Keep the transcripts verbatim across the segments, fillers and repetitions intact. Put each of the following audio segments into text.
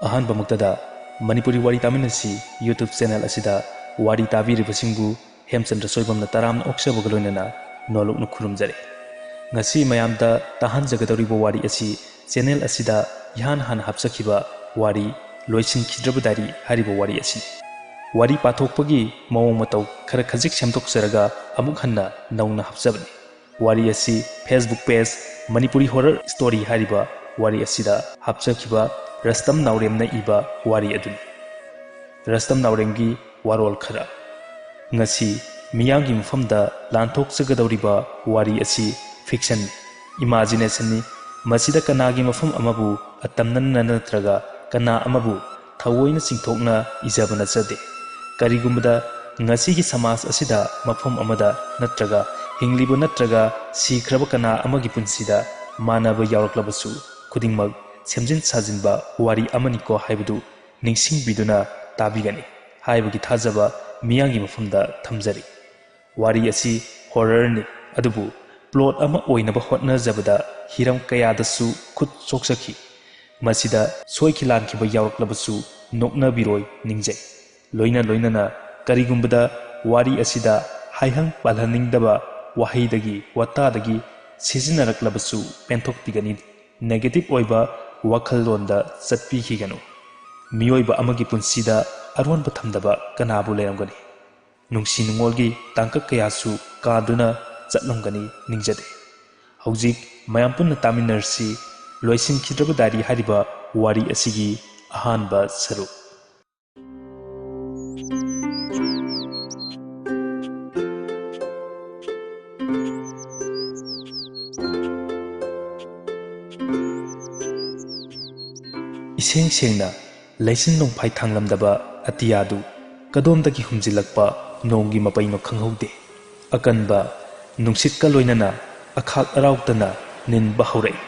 ꯑꯍꯥꯟꯕꯃꯛꯇꯗ ꯃꯅꯤꯄꯨꯔꯤ ꯋꯥꯔꯤ ꯇꯥꯃꯤꯟꯅꯁꯤ YouTube channel ꯑꯁꯤꯗ ꯋꯥꯔꯤ ꯇꯥꯕꯤꯔꯤꯕꯁꯤꯡꯕꯨ ꯍꯦꯝꯆꯟꯗ꯭ꯔ ꯁꯣꯏꯕꯝꯅ ꯇꯔꯥꯝꯅ ꯑꯣꯛꯆꯕꯒ ꯂꯣꯏꯅꯅ ꯅꯣꯂꯨꯛꯅ ꯈꯨꯔꯨꯝꯖꯔꯤ꯫ ꯉꯁꯤ ꯃꯌꯥꯝꯗ ꯇꯥꯍꯟꯖꯒꯗꯧꯔꯤꯕ ꯋꯥꯔꯤ ꯑꯁꯤ ꯆꯦꯅꯦꯜ ꯑꯁꯤꯗ ꯏꯍꯥꯟ ꯍꯥꯟꯅ ꯍꯥꯞꯆꯈꯤꯕ ꯋꯥꯔꯤ ꯂꯣꯏꯁꯤꯟꯈꯤꯗ꯭ꯔꯕ ꯗꯥꯏꯔꯤ ꯍꯥꯏꯔꯤꯕ ꯋꯥꯔꯤ ꯑꯁꯤꯅꯤ꯫ ꯋꯥꯔꯤ ꯄꯥꯊꯣꯛꯄꯒꯤ ꯃꯑꯣꯡ ꯃꯇꯧ ꯈꯔ ꯈꯖꯤꯛ ꯁꯦꯝꯗꯣꯛꯆꯔꯒ ꯑꯃꯨꯛ ꯍꯟꯅ ꯅꯧꯅ ꯍꯥꯞꯆꯕꯅꯤ꯫ ꯋꯥꯔꯤ ꯑꯁꯤ Facebook page Manipuri horror story ꯍꯥꯏꯔꯤꯕ ꯋꯥꯔꯤ ꯑꯁꯤꯗ ꯍꯥꯞꯆꯈꯤꯕ ꯔꯁꯇꯝ ꯅꯥꯎꯔꯦꯝꯅ ꯏꯕ ꯋꯥꯔꯤ ꯑꯗꯨꯅꯤ꯫ ꯔꯁꯇꯝ ꯅꯥꯎꯔꯦꯝꯒꯤ ꯋꯥꯔꯣꯜ ꯈꯔ꯫ ꯉꯁꯤ ꯃꯤꯌꯥꯝꯒꯤ ꯃꯐꯝꯗ ꯂꯥꯟꯊꯣꯛꯆꯒꯗꯧꯔꯤꯕ ꯋꯥꯔꯤ ꯑꯁꯤ fiction, imagination ꯅꯤ꯫ ꯃꯁꯤꯗ ꯀꯅꯥꯒꯤ ꯃꯐꯝ ꯑꯃꯕꯨ ꯑꯇꯝꯅꯅ ꯅꯠꯇ꯭ꯔꯒ ꯀꯅꯥ ꯑꯃꯕꯨ ꯊꯑꯣꯏꯅ ꯆꯤꯡꯊꯣꯛꯅ ꯏꯖꯕ ꯅꯠꯆꯗꯦ꯫ ꯀꯔꯤꯒꯨꯝꯕꯗ ꯉꯁꯤꯒꯤ ꯁꯃꯥꯖ ꯑꯁꯤꯗ ꯃꯐꯝ ꯑꯃꯗ ꯅꯠꯇ꯭ꯔꯒ ꯍꯤꯡꯂꯤꯕ ꯅꯠꯇ꯭ꯔꯒ ꯁꯤꯈ꯭ꯔꯕ ꯀꯅꯥ ꯑꯃꯒꯤ ꯄꯨꯟꯁꯤꯗ ꯃꯥꯟꯅꯕ ꯌꯥꯎꯔꯛꯂꯕꯁꯨ, ꯈꯨꯗꯤꯡꯃꯛ ꯁꯦꯝꯖꯤꯟ ꯁꯥꯖꯤꯟꯕ ꯋꯥꯔꯤ ꯑꯃꯅꯤꯀꯣ ꯍꯥꯏꯕꯗꯨ ꯅꯤꯡꯁꯤꯡꯕꯤꯗꯨꯅ ꯇꯥꯕꯤꯒꯅꯤ ꯍꯥꯏꯕꯒꯤ ꯊꯥꯖꯕ ꯃꯤꯌꯥꯝꯒꯤ ꯃꯐꯝꯗ ꯊꯝꯖꯔꯤ꯫ ꯋꯥꯔꯤ ꯑꯁꯤ ꯍꯣꯔꯔꯅꯤ, ꯑꯗꯨꯕꯨ ꯄ꯭ꯂꯣꯠ ꯑꯃ ꯑꯣꯏꯅꯕ ꯍꯣꯠꯅꯖꯕꯗ ꯍꯤꯔꯝ ꯀꯌꯥꯗꯁꯨ ꯈꯨꯠ ꯁꯣꯛꯆꯈꯤ꯫ ꯃꯁꯤꯗ ꯁꯣꯏꯈꯤ ꯂꯥꯟꯈꯤꯕ ꯌꯥꯎꯔꯛꯂꯕꯁꯨ ꯅꯣꯛꯅꯕꯤꯔꯣꯏ ꯅꯤꯡꯖꯩ꯫ ꯂꯣꯏꯅ ꯂꯣꯏꯅꯅ ꯀꯔꯤꯒꯨꯝꯕꯗ ꯋꯥꯔꯤ ꯑꯁꯤꯗ ꯍꯥꯏꯍꯪ ꯄꯥꯜꯍꯟꯅꯤꯡꯗꯕ ꯋꯥꯍꯩꯗꯒꯤ ꯋꯥꯇꯥꯗꯒꯤ ꯁꯤꯖꯤꯟꯅꯔꯛꯂꯕꯁꯨ ꯄꯦꯟꯊꯣꯛꯄꯤꯒꯅꯤ꯫ Negative ꯑꯣꯏꯕ ꯋꯥꯈꯜꯂꯣꯟꯗ ꯆꯠꯄꯤꯈꯤꯒꯅꯨ꯫ ꯃꯤꯑꯣꯏꯕ ꯑꯃꯒꯤ ꯄꯨꯟꯁꯤꯗ ꯑꯔꯣꯟꯕ ꯊꯝꯗꯕ ꯀꯅꯥꯕꯨ ꯂꯩꯔꯝꯒꯅꯤ? ꯅꯨꯡꯁꯤ ꯅꯨꯡꯉꯣꯜꯒꯤ ꯇꯥꯡꯀꯛ ꯀꯌꯥꯁꯨ ꯀꯥꯗꯨꯅ ꯆꯠꯂꯝꯒꯅꯤ ꯅꯤꯡꯖꯗꯦ꯫ ꯍꯧꯖꯤꯛ ꯃꯌꯥꯝ ꯄꯨꯟꯅ ꯇꯥꯃꯤꯟꯅꯔꯁꯤ ꯂꯣꯏꯁꯤꯟꯈꯤꯗ꯭ꯔꯕ ꯗꯥꯏꯔꯤ ꯍꯥꯏꯔꯤꯕ ꯋꯥꯔꯤ ꯑꯁꯤꯒꯤ ꯑꯍꯥꯟꯕ ꯁꯔꯨꯛ꯫ ꯏꯁꯦꯡ ꯁꯦꯡꯅ ꯂꯩꯆꯤꯟ ꯅꯣꯡꯐꯥꯏ ꯊꯥꯡꯂꯝꯗꯕ ꯑꯇꯤꯌꯥꯗꯨ ꯀꯗꯣꯝꯗꯒꯤ ꯍꯨꯝꯖꯤꯜꯂꯛꯄ ꯅꯣꯡꯒꯤ ꯃꯄꯩꯅꯣ ꯈꯪꯍꯧꯗꯦ꯫ ꯑꯀꯟꯕ ꯅꯨꯡꯁꯤꯠꯀ ꯂꯣꯏꯅꯅ ꯑꯈꯥꯛ ꯑꯔꯥꯎꯇꯅ ꯅꯤꯟꯕ ꯍꯧꯔꯛꯏ꯫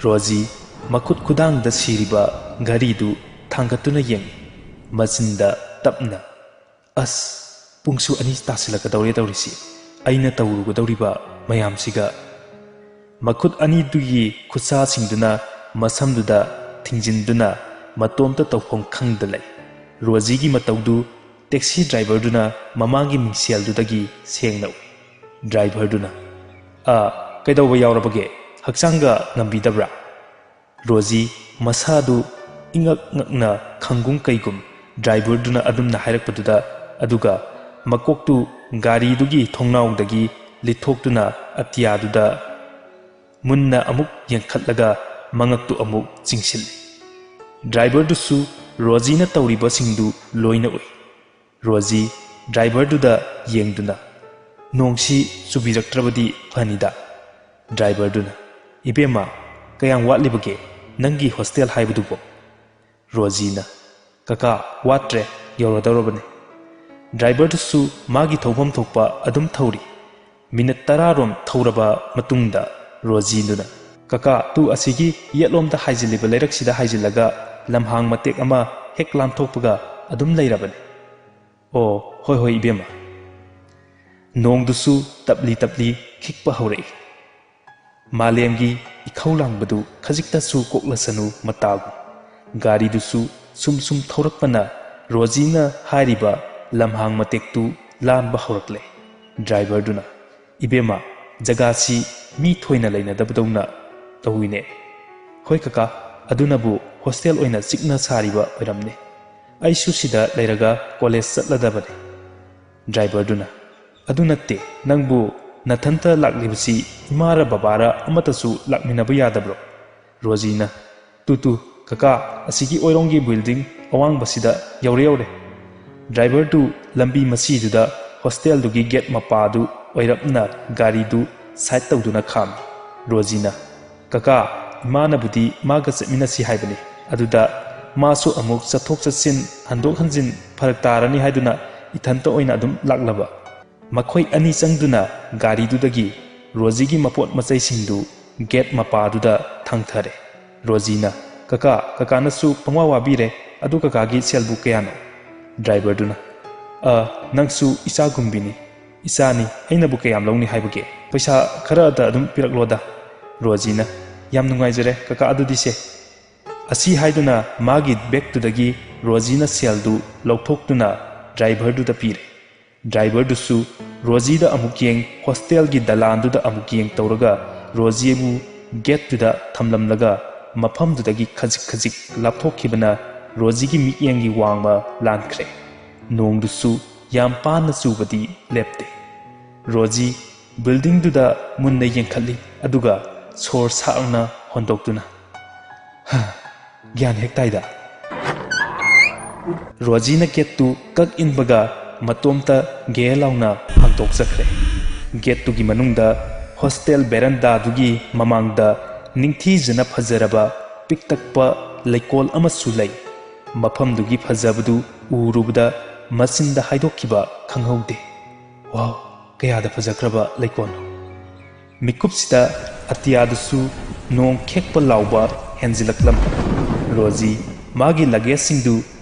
ꯔꯣꯖꯤ ꯃꯈꯨꯠ ꯈꯨꯗꯥꯡꯗ ꯁꯤꯔꯤꯕ ꯘꯔꯤꯗꯨ ꯊꯥꯡꯒꯠꯇꯨꯅ ꯌꯦꯡꯏ꯫ ꯃꯆꯤꯟꯗ ꯇꯞꯅ, "ꯑꯁ, ꯄꯨꯡꯁꯨ ꯑꯅꯤ ꯇꯥꯁꯤꯜꯂꯛꯀꯗꯧꯔꯦ ꯇꯧꯔꯤꯁꯤ꯫ ꯑꯩꯅ ꯇꯧꯔꯨꯒꯗꯧꯔꯤꯕ ꯃꯌꯥꯝꯁꯤꯒ? ꯃꯈꯨꯠ ꯑꯅꯤꯗꯨꯒꯤ ꯈꯨꯠꯁꯥꯁꯤꯡꯗꯨꯅ ꯃꯁꯝꯗꯨꯗ ꯊꯤꯡꯖꯤꯟꯗꯨꯅ ꯃꯇꯣꯝꯇ ꯇꯧꯐꯝ ꯈꯪꯗ ꯂꯩ꯫ ꯔꯣꯖꯤꯒꯤ ꯃꯇꯧꯗꯨ ꯇꯦꯛꯁꯤ ꯗ꯭ꯔꯥꯏꯚꯔꯗꯨꯅ ꯃꯃꯥꯡꯒꯤ ꯃꯤꯡꯁꯦꯜꯗꯨꯗꯒꯤ ꯁꯦꯡꯅ ꯎꯏ꯫ ꯗ꯭ꯔꯥꯏꯚꯔꯗꯨꯅ, "ꯑ, ꯀꯩꯗꯧꯕ ꯌꯥꯎꯔꯕꯒꯦ? ꯍꯛꯆꯥꯡꯒ ꯉꯝꯕꯤꯗꯕ꯭ꯔꯥ?" ꯔꯣꯖꯤ ꯃꯁꯥꯗꯨ ꯏꯉꯛ ꯉꯛꯅ ꯈꯪꯒꯨꯝ ꯀꯩꯒꯨꯝ ꯗ꯭ꯔꯥꯏꯚꯔꯗꯨꯅ ꯑꯗꯨꯝꯅ ꯍꯥꯏꯔꯛꯄꯗꯨꯗ, ꯑꯗꯨꯒ ꯃꯀꯣꯛꯇꯨ ꯒꯥꯔꯤꯗꯨꯒꯤ ꯊꯣꯡꯅꯥꯎꯗꯒꯤ ꯂꯤꯠꯊꯣꯛꯇꯨꯅ ꯑꯇꯤꯌꯥꯗꯨꯗ ꯃꯨꯟꯅ ꯑꯃꯨꯛ ꯌꯦꯡꯈꯠꯂꯒ ꯃꯉꯛꯇꯨ ꯑꯃꯨꯛ ꯆꯤꯡꯁꯤꯜꯂꯤ꯫ ꯗ꯭ꯔꯥꯏꯚꯔꯗꯨꯁꯨ ꯔꯣꯖꯤꯅ ꯇꯧꯔꯤꯕꯁꯤꯡꯗꯨ ꯂꯣꯏꯅ ꯎꯏ꯫ ꯔꯣꯖꯤ ꯗ꯭ꯔꯥꯏꯚꯔꯗꯨꯗ ꯌꯦꯡꯗꯨꯅ, "ꯅꯣꯡꯁꯤ ꯆꯨꯕꯤꯔꯛꯇ꯭ꯔꯕꯗꯤ ꯐꯅꯤꯗ꯫" ꯗ꯭ꯔꯥꯏꯚꯔꯗꯨꯅ, "ꯏꯕꯦꯝꯃ, ꯀꯌꯥꯝ ꯋꯥꯠꯂꯤꯕꯒꯦ ꯅꯪꯒꯤ ꯍꯣꯁꯇꯦꯜ ꯍꯥꯏꯕꯗꯨꯕꯣ?" ꯔꯣꯖꯤꯅ, "ꯀꯀꯥ, ꯋꯥꯠꯇ꯭ꯔꯦ, ꯌꯧꯔꯗꯧꯔꯕꯅꯤ꯫" ꯗ꯭ꯔꯥꯏꯚꯔꯗꯨꯁꯨ ꯃꯥꯒꯤ ꯊꯧꯐꯝ ꯊꯣꯛꯄ ꯑꯗꯨꯝ ꯊꯧꯔꯤ꯫ ꯃꯤꯅꯠ ꯇꯔꯥꯔꯣꯝ ꯊꯧꯔꯕ ꯃꯇꯨꯡꯗ ꯔꯣꯖꯤꯗꯨꯅ, "ꯀꯀꯥ, ꯇꯨ ꯑꯁꯤꯒꯤ ꯌꯦꯠꯂꯣꯝꯗ ꯍꯥꯏꯖꯤꯜꯂꯤꯕ ꯂꯩꯔꯛꯁꯤꯗ ꯍꯥꯏꯖꯤꯜꯂꯒ ꯂꯝꯍꯥꯡ ꯃꯇꯦꯛ ꯑꯃ ꯍꯦꯛ ꯂꯥꯟꯊꯣꯛꯄꯒ ꯑꯗꯨꯝ ꯂꯩꯔꯕꯅꯤ꯫" "ꯑꯣ, ꯍꯣꯏ ꯍꯣꯏ ꯏꯕꯦꯝꯃ꯫" ꯅꯣꯡꯗꯨꯁꯨ ꯇꯞꯂꯤ ꯇꯞꯂꯤ ꯈꯤꯛꯄ ꯍꯧꯔꯛꯏ꯫ ꯃꯥꯂꯦꯝꯒꯤ ꯏꯈꯧ ꯂꯥꯡꯕꯗꯨ ꯈꯖꯤꯛꯇꯁꯨ ꯀꯣꯛꯂꯁꯅꯨ ꯃꯇꯥꯒꯨꯝ꯫ ꯒꯥꯔꯤꯗꯨꯁꯨ ꯁꯨꯝ ꯁꯨꯝ ꯊꯧꯔꯛꯄꯅ ꯔꯣꯖꯤꯅ ꯍꯥꯏꯔꯤꯕ ꯂꯝꯍꯥꯡ ꯃꯇꯦꯛꯇꯨ ꯂꯥꯟꯕ ꯍꯧꯔꯛꯂꯦ꯫ ꯗ꯭ꯔꯥꯏꯚꯔꯗꯨꯅ, "ꯏꯕꯦꯝꯃ, ꯖꯒꯥꯁꯤ ꯃꯤ ꯊꯣꯏꯅ ꯂꯩꯅꯗꯕꯗꯧꯅ ꯇꯧꯏꯅꯦ꯫" "ꯍꯣꯏ ꯀꯀꯥ, ꯑꯗꯨꯅꯕꯨ ꯍꯣꯁꯇꯦꯜ ꯑꯣꯏꯅ ꯆꯤꯛꯅ ꯁꯥꯔꯤꯕ ꯑꯣꯏꯔꯝꯅꯤ꯫ ꯑꯩꯁꯨ ꯁꯤꯗ ꯂꯩꯔꯒ ꯀꯣꯂꯦꯖ ꯆꯠꯂꯗꯕꯅꯤ꯫" ꯗ꯭ꯔꯥꯏꯚꯔꯗꯨꯅ, "ꯑꯗꯨ ꯅꯠꯇꯦ, ꯅꯪꯕꯨ ꯅꯊꯟꯇ ꯂꯥꯛꯂꯤꯕꯁꯤ ꯏꯃꯥꯔ ꯕꯕꯥꯔ ꯑꯃꯠꯇꯁꯨ ꯂꯥꯛꯃꯤꯟꯅꯕ ꯌꯥꯗꯕ꯭ꯔꯣ?" ꯔꯣꯖꯤꯅ, "ꯇꯨ ꯇꯨ, ꯀꯀꯥ, ꯑꯁꯤꯒꯤ ꯑꯣꯏꯔꯣꯝꯒꯤ ꯕꯤꯜꯗꯤꯡ ꯑꯋꯥꯡꯕꯁꯤꯗ ꯌꯧꯔꯦ ꯌꯧꯔꯦ꯫" ꯗ꯭ꯔꯥꯏꯚꯔꯗꯨ ꯂꯝꯕꯤ ꯃꯁꯤꯗꯨꯗ ꯍꯣꯁꯇꯦꯜꯗꯨꯒꯤ ꯒꯦꯠ ꯃꯄꯥꯗꯨ ꯑꯣꯏꯔꯞꯅ ꯒꯥꯔꯤꯗꯨ ꯁꯥꯏꯠ ꯇꯧꯗꯨꯅ ꯈꯥꯝꯃꯤ꯫ ꯔꯣꯖꯤꯅ, "ꯀꯀꯥ, ꯏꯃꯥꯅꯕꯨꯗꯤ ꯃꯥꯒ ꯆꯠꯃꯤꯟꯅꯁꯤ ꯍꯥꯏꯕꯅꯤ꯫ ꯑꯗꯨꯗ ꯃꯥꯁꯨ ꯑꯃꯨꯛ ꯆꯠꯊꯣꯛ ꯆꯠꯁꯤꯟ, ꯍꯟꯗꯣꯛ ꯍꯟꯖꯤꯟ ꯐꯔꯛ ꯇꯥꯔꯅꯤ ꯍꯥꯏꯗꯨꯅ ꯏꯊꯟꯇ ꯑꯣꯏꯅ ꯑꯗꯨꯝ ꯂꯥꯛꯂꯕ꯫" ꯃꯈꯣꯏ ꯑꯅꯤ ꯆꯪꯗꯨꯅ ꯒꯥꯔꯤꯗꯨꯗꯒꯤ ꯔꯣꯖꯤꯒꯤ ꯃꯄꯣꯠ ꯃꯆꯩꯁꯤꯡꯗꯨ ꯒꯦꯠ ꯃꯄꯥꯗꯨꯗ ꯊꯥꯡꯊꯔꯦ꯫ ꯔꯣꯖꯤꯅ, "ꯀꯀꯥ, ꯀꯀꯥꯅꯁꯨ ꯄꯪꯋꯥ ꯋꯥꯕꯤꯔꯦ꯫ ꯑꯗꯨ ꯀꯀꯥꯒꯤ ꯁꯦꯜꯕꯨ ꯀꯌꯥꯅꯣ?" ꯗ꯭ꯔꯥꯏꯚꯔꯗꯨꯅ, "ꯑ, ꯅꯪꯁꯨ ꯏꯆꯥꯒꯨꯝꯕꯤꯅꯤ꯫ "ꯏꯆꯥꯅꯤ, ꯑꯩꯅꯕꯨ ꯀꯌꯥꯝ ꯂꯧꯅꯤ ꯍꯥꯏꯕꯒꯦ? ꯄꯩꯁꯥ ꯈꯔꯗ ꯑꯗꯨꯝ ꯄꯤꯔꯛꯂꯣꯗ꯫" ꯔꯣꯖꯤꯅ, "ꯌꯥꯝ ꯅꯨꯡꯉꯥꯏꯖꯔꯦ ꯀꯀꯥ, ꯑꯗꯨꯗꯤ ꯁꯦ꯫" ꯑꯁꯤ ꯍꯥꯏꯗꯨꯅ ꯃꯥꯒꯤ ꯕꯦꯒꯇꯨꯗꯒꯤ ꯔꯣꯖꯤꯅ ꯁꯦꯜꯗꯨ ꯂꯧꯊꯣꯛꯇꯨꯅ ꯗ꯭ꯔꯥꯏꯚꯔꯗꯨꯗ ꯄꯤꯔꯦ꯫ ꯗ꯭ꯔꯥꯏꯚꯔꯗꯨꯁꯨ ꯔꯣꯖꯤꯗ ꯑꯃꯨꯛ ꯌꯦꯡ, ꯍꯣꯁꯇꯦꯜꯒꯤ ꯗꯂꯥꯟꯗꯨꯗ ꯑꯃꯨꯛ ꯌꯦꯡ ꯇꯧꯔꯒ ꯔꯣꯖꯤꯕꯨ ꯒꯦꯠꯇꯨꯗ ꯊꯝꯂꯝꯂꯒ ꯃꯐꯝꯗꯨꯗꯒꯤ ꯈꯖꯤꯛ ꯈꯖꯤꯛ ꯂꯥꯞꯊꯣꯛꯈꯤꯕꯅ ꯔꯣꯖꯤꯒꯤ ꯃꯤꯠꯌꯦꯡꯒꯤ ꯋꯥꯡꯃ ꯂꯥꯟꯈ꯭ꯔꯦ꯫ ꯅꯣꯡꯗꯨꯁꯨ ꯌꯥꯝ ꯄꯥꯅ ꯆꯨꯕꯗꯤ ꯂꯦꯞꯇꯦ꯫ ꯔꯣꯖꯤ ꯕꯤꯜꯗꯤꯡꯗꯨꯗ ꯃꯨꯟꯅ ꯌꯦꯡꯈꯠꯂꯤ, ꯑꯗꯨꯒ ꯁꯣꯔ ꯁꯥꯡꯅ ꯍꯣꯟꯗꯣꯛꯇꯨꯅ, "ꯍ, ꯒ꯭ꯌꯥꯟ ꯍꯦꯛ ꯇꯥꯏꯗ꯫" ꯔꯣꯖꯤꯅ ꯒꯦꯠꯇꯨ ꯀꯛ ꯏꯟꯕꯒ ꯃꯇꯣꯝꯇ ꯒꯦ ꯂꯥꯎꯅ ꯍꯥꯡꯗꯣꯛꯆꯈ꯭ꯔꯦ꯫ ꯒꯦꯠꯇꯨꯒꯤ ꯃꯅꯨꯡꯗ ꯍꯣꯁꯇꯦꯜ ꯕꯦꯔꯟꯗꯥꯗꯨꯒꯤ ꯃꯃꯥꯡꯗ ꯅꯤꯡꯊꯤꯖꯅ ꯐꯖꯔꯕ ꯄꯤꯛꯇꯛꯄ ꯂꯩꯀꯣꯜ ꯑꯃꯁꯨ ꯂꯩ꯫ ꯃꯐꯝꯗꯨꯒꯤ ꯐꯖꯕꯗꯨ ꯎꯔꯨꯕꯗ ꯃꯆꯤꯟꯗ ꯍꯥꯏꯗꯣꯛꯈꯤꯕ ꯈꯪꯍꯧꯗꯦ꯫ ꯋꯥꯎ, ꯀꯌꯥꯗ ꯐꯖꯈ꯭ꯔꯕ ꯂꯩꯀꯣꯜꯅꯣ! ꯃꯤꯀꯨꯞꯁꯤꯗ ꯑꯇꯤꯌꯥꯗꯨꯁꯨ ꯅꯣꯡ ꯈꯦꯛꯄ ꯂꯥꯎꯕ ꯍꯦꯟꯖꯤꯜꯂꯛꯂꯝꯃꯤ꯫ ꯔꯣꯖꯤ ꯃꯥꯒꯤ ꯂꯒꯦꯖꯁꯤꯡꯗꯨ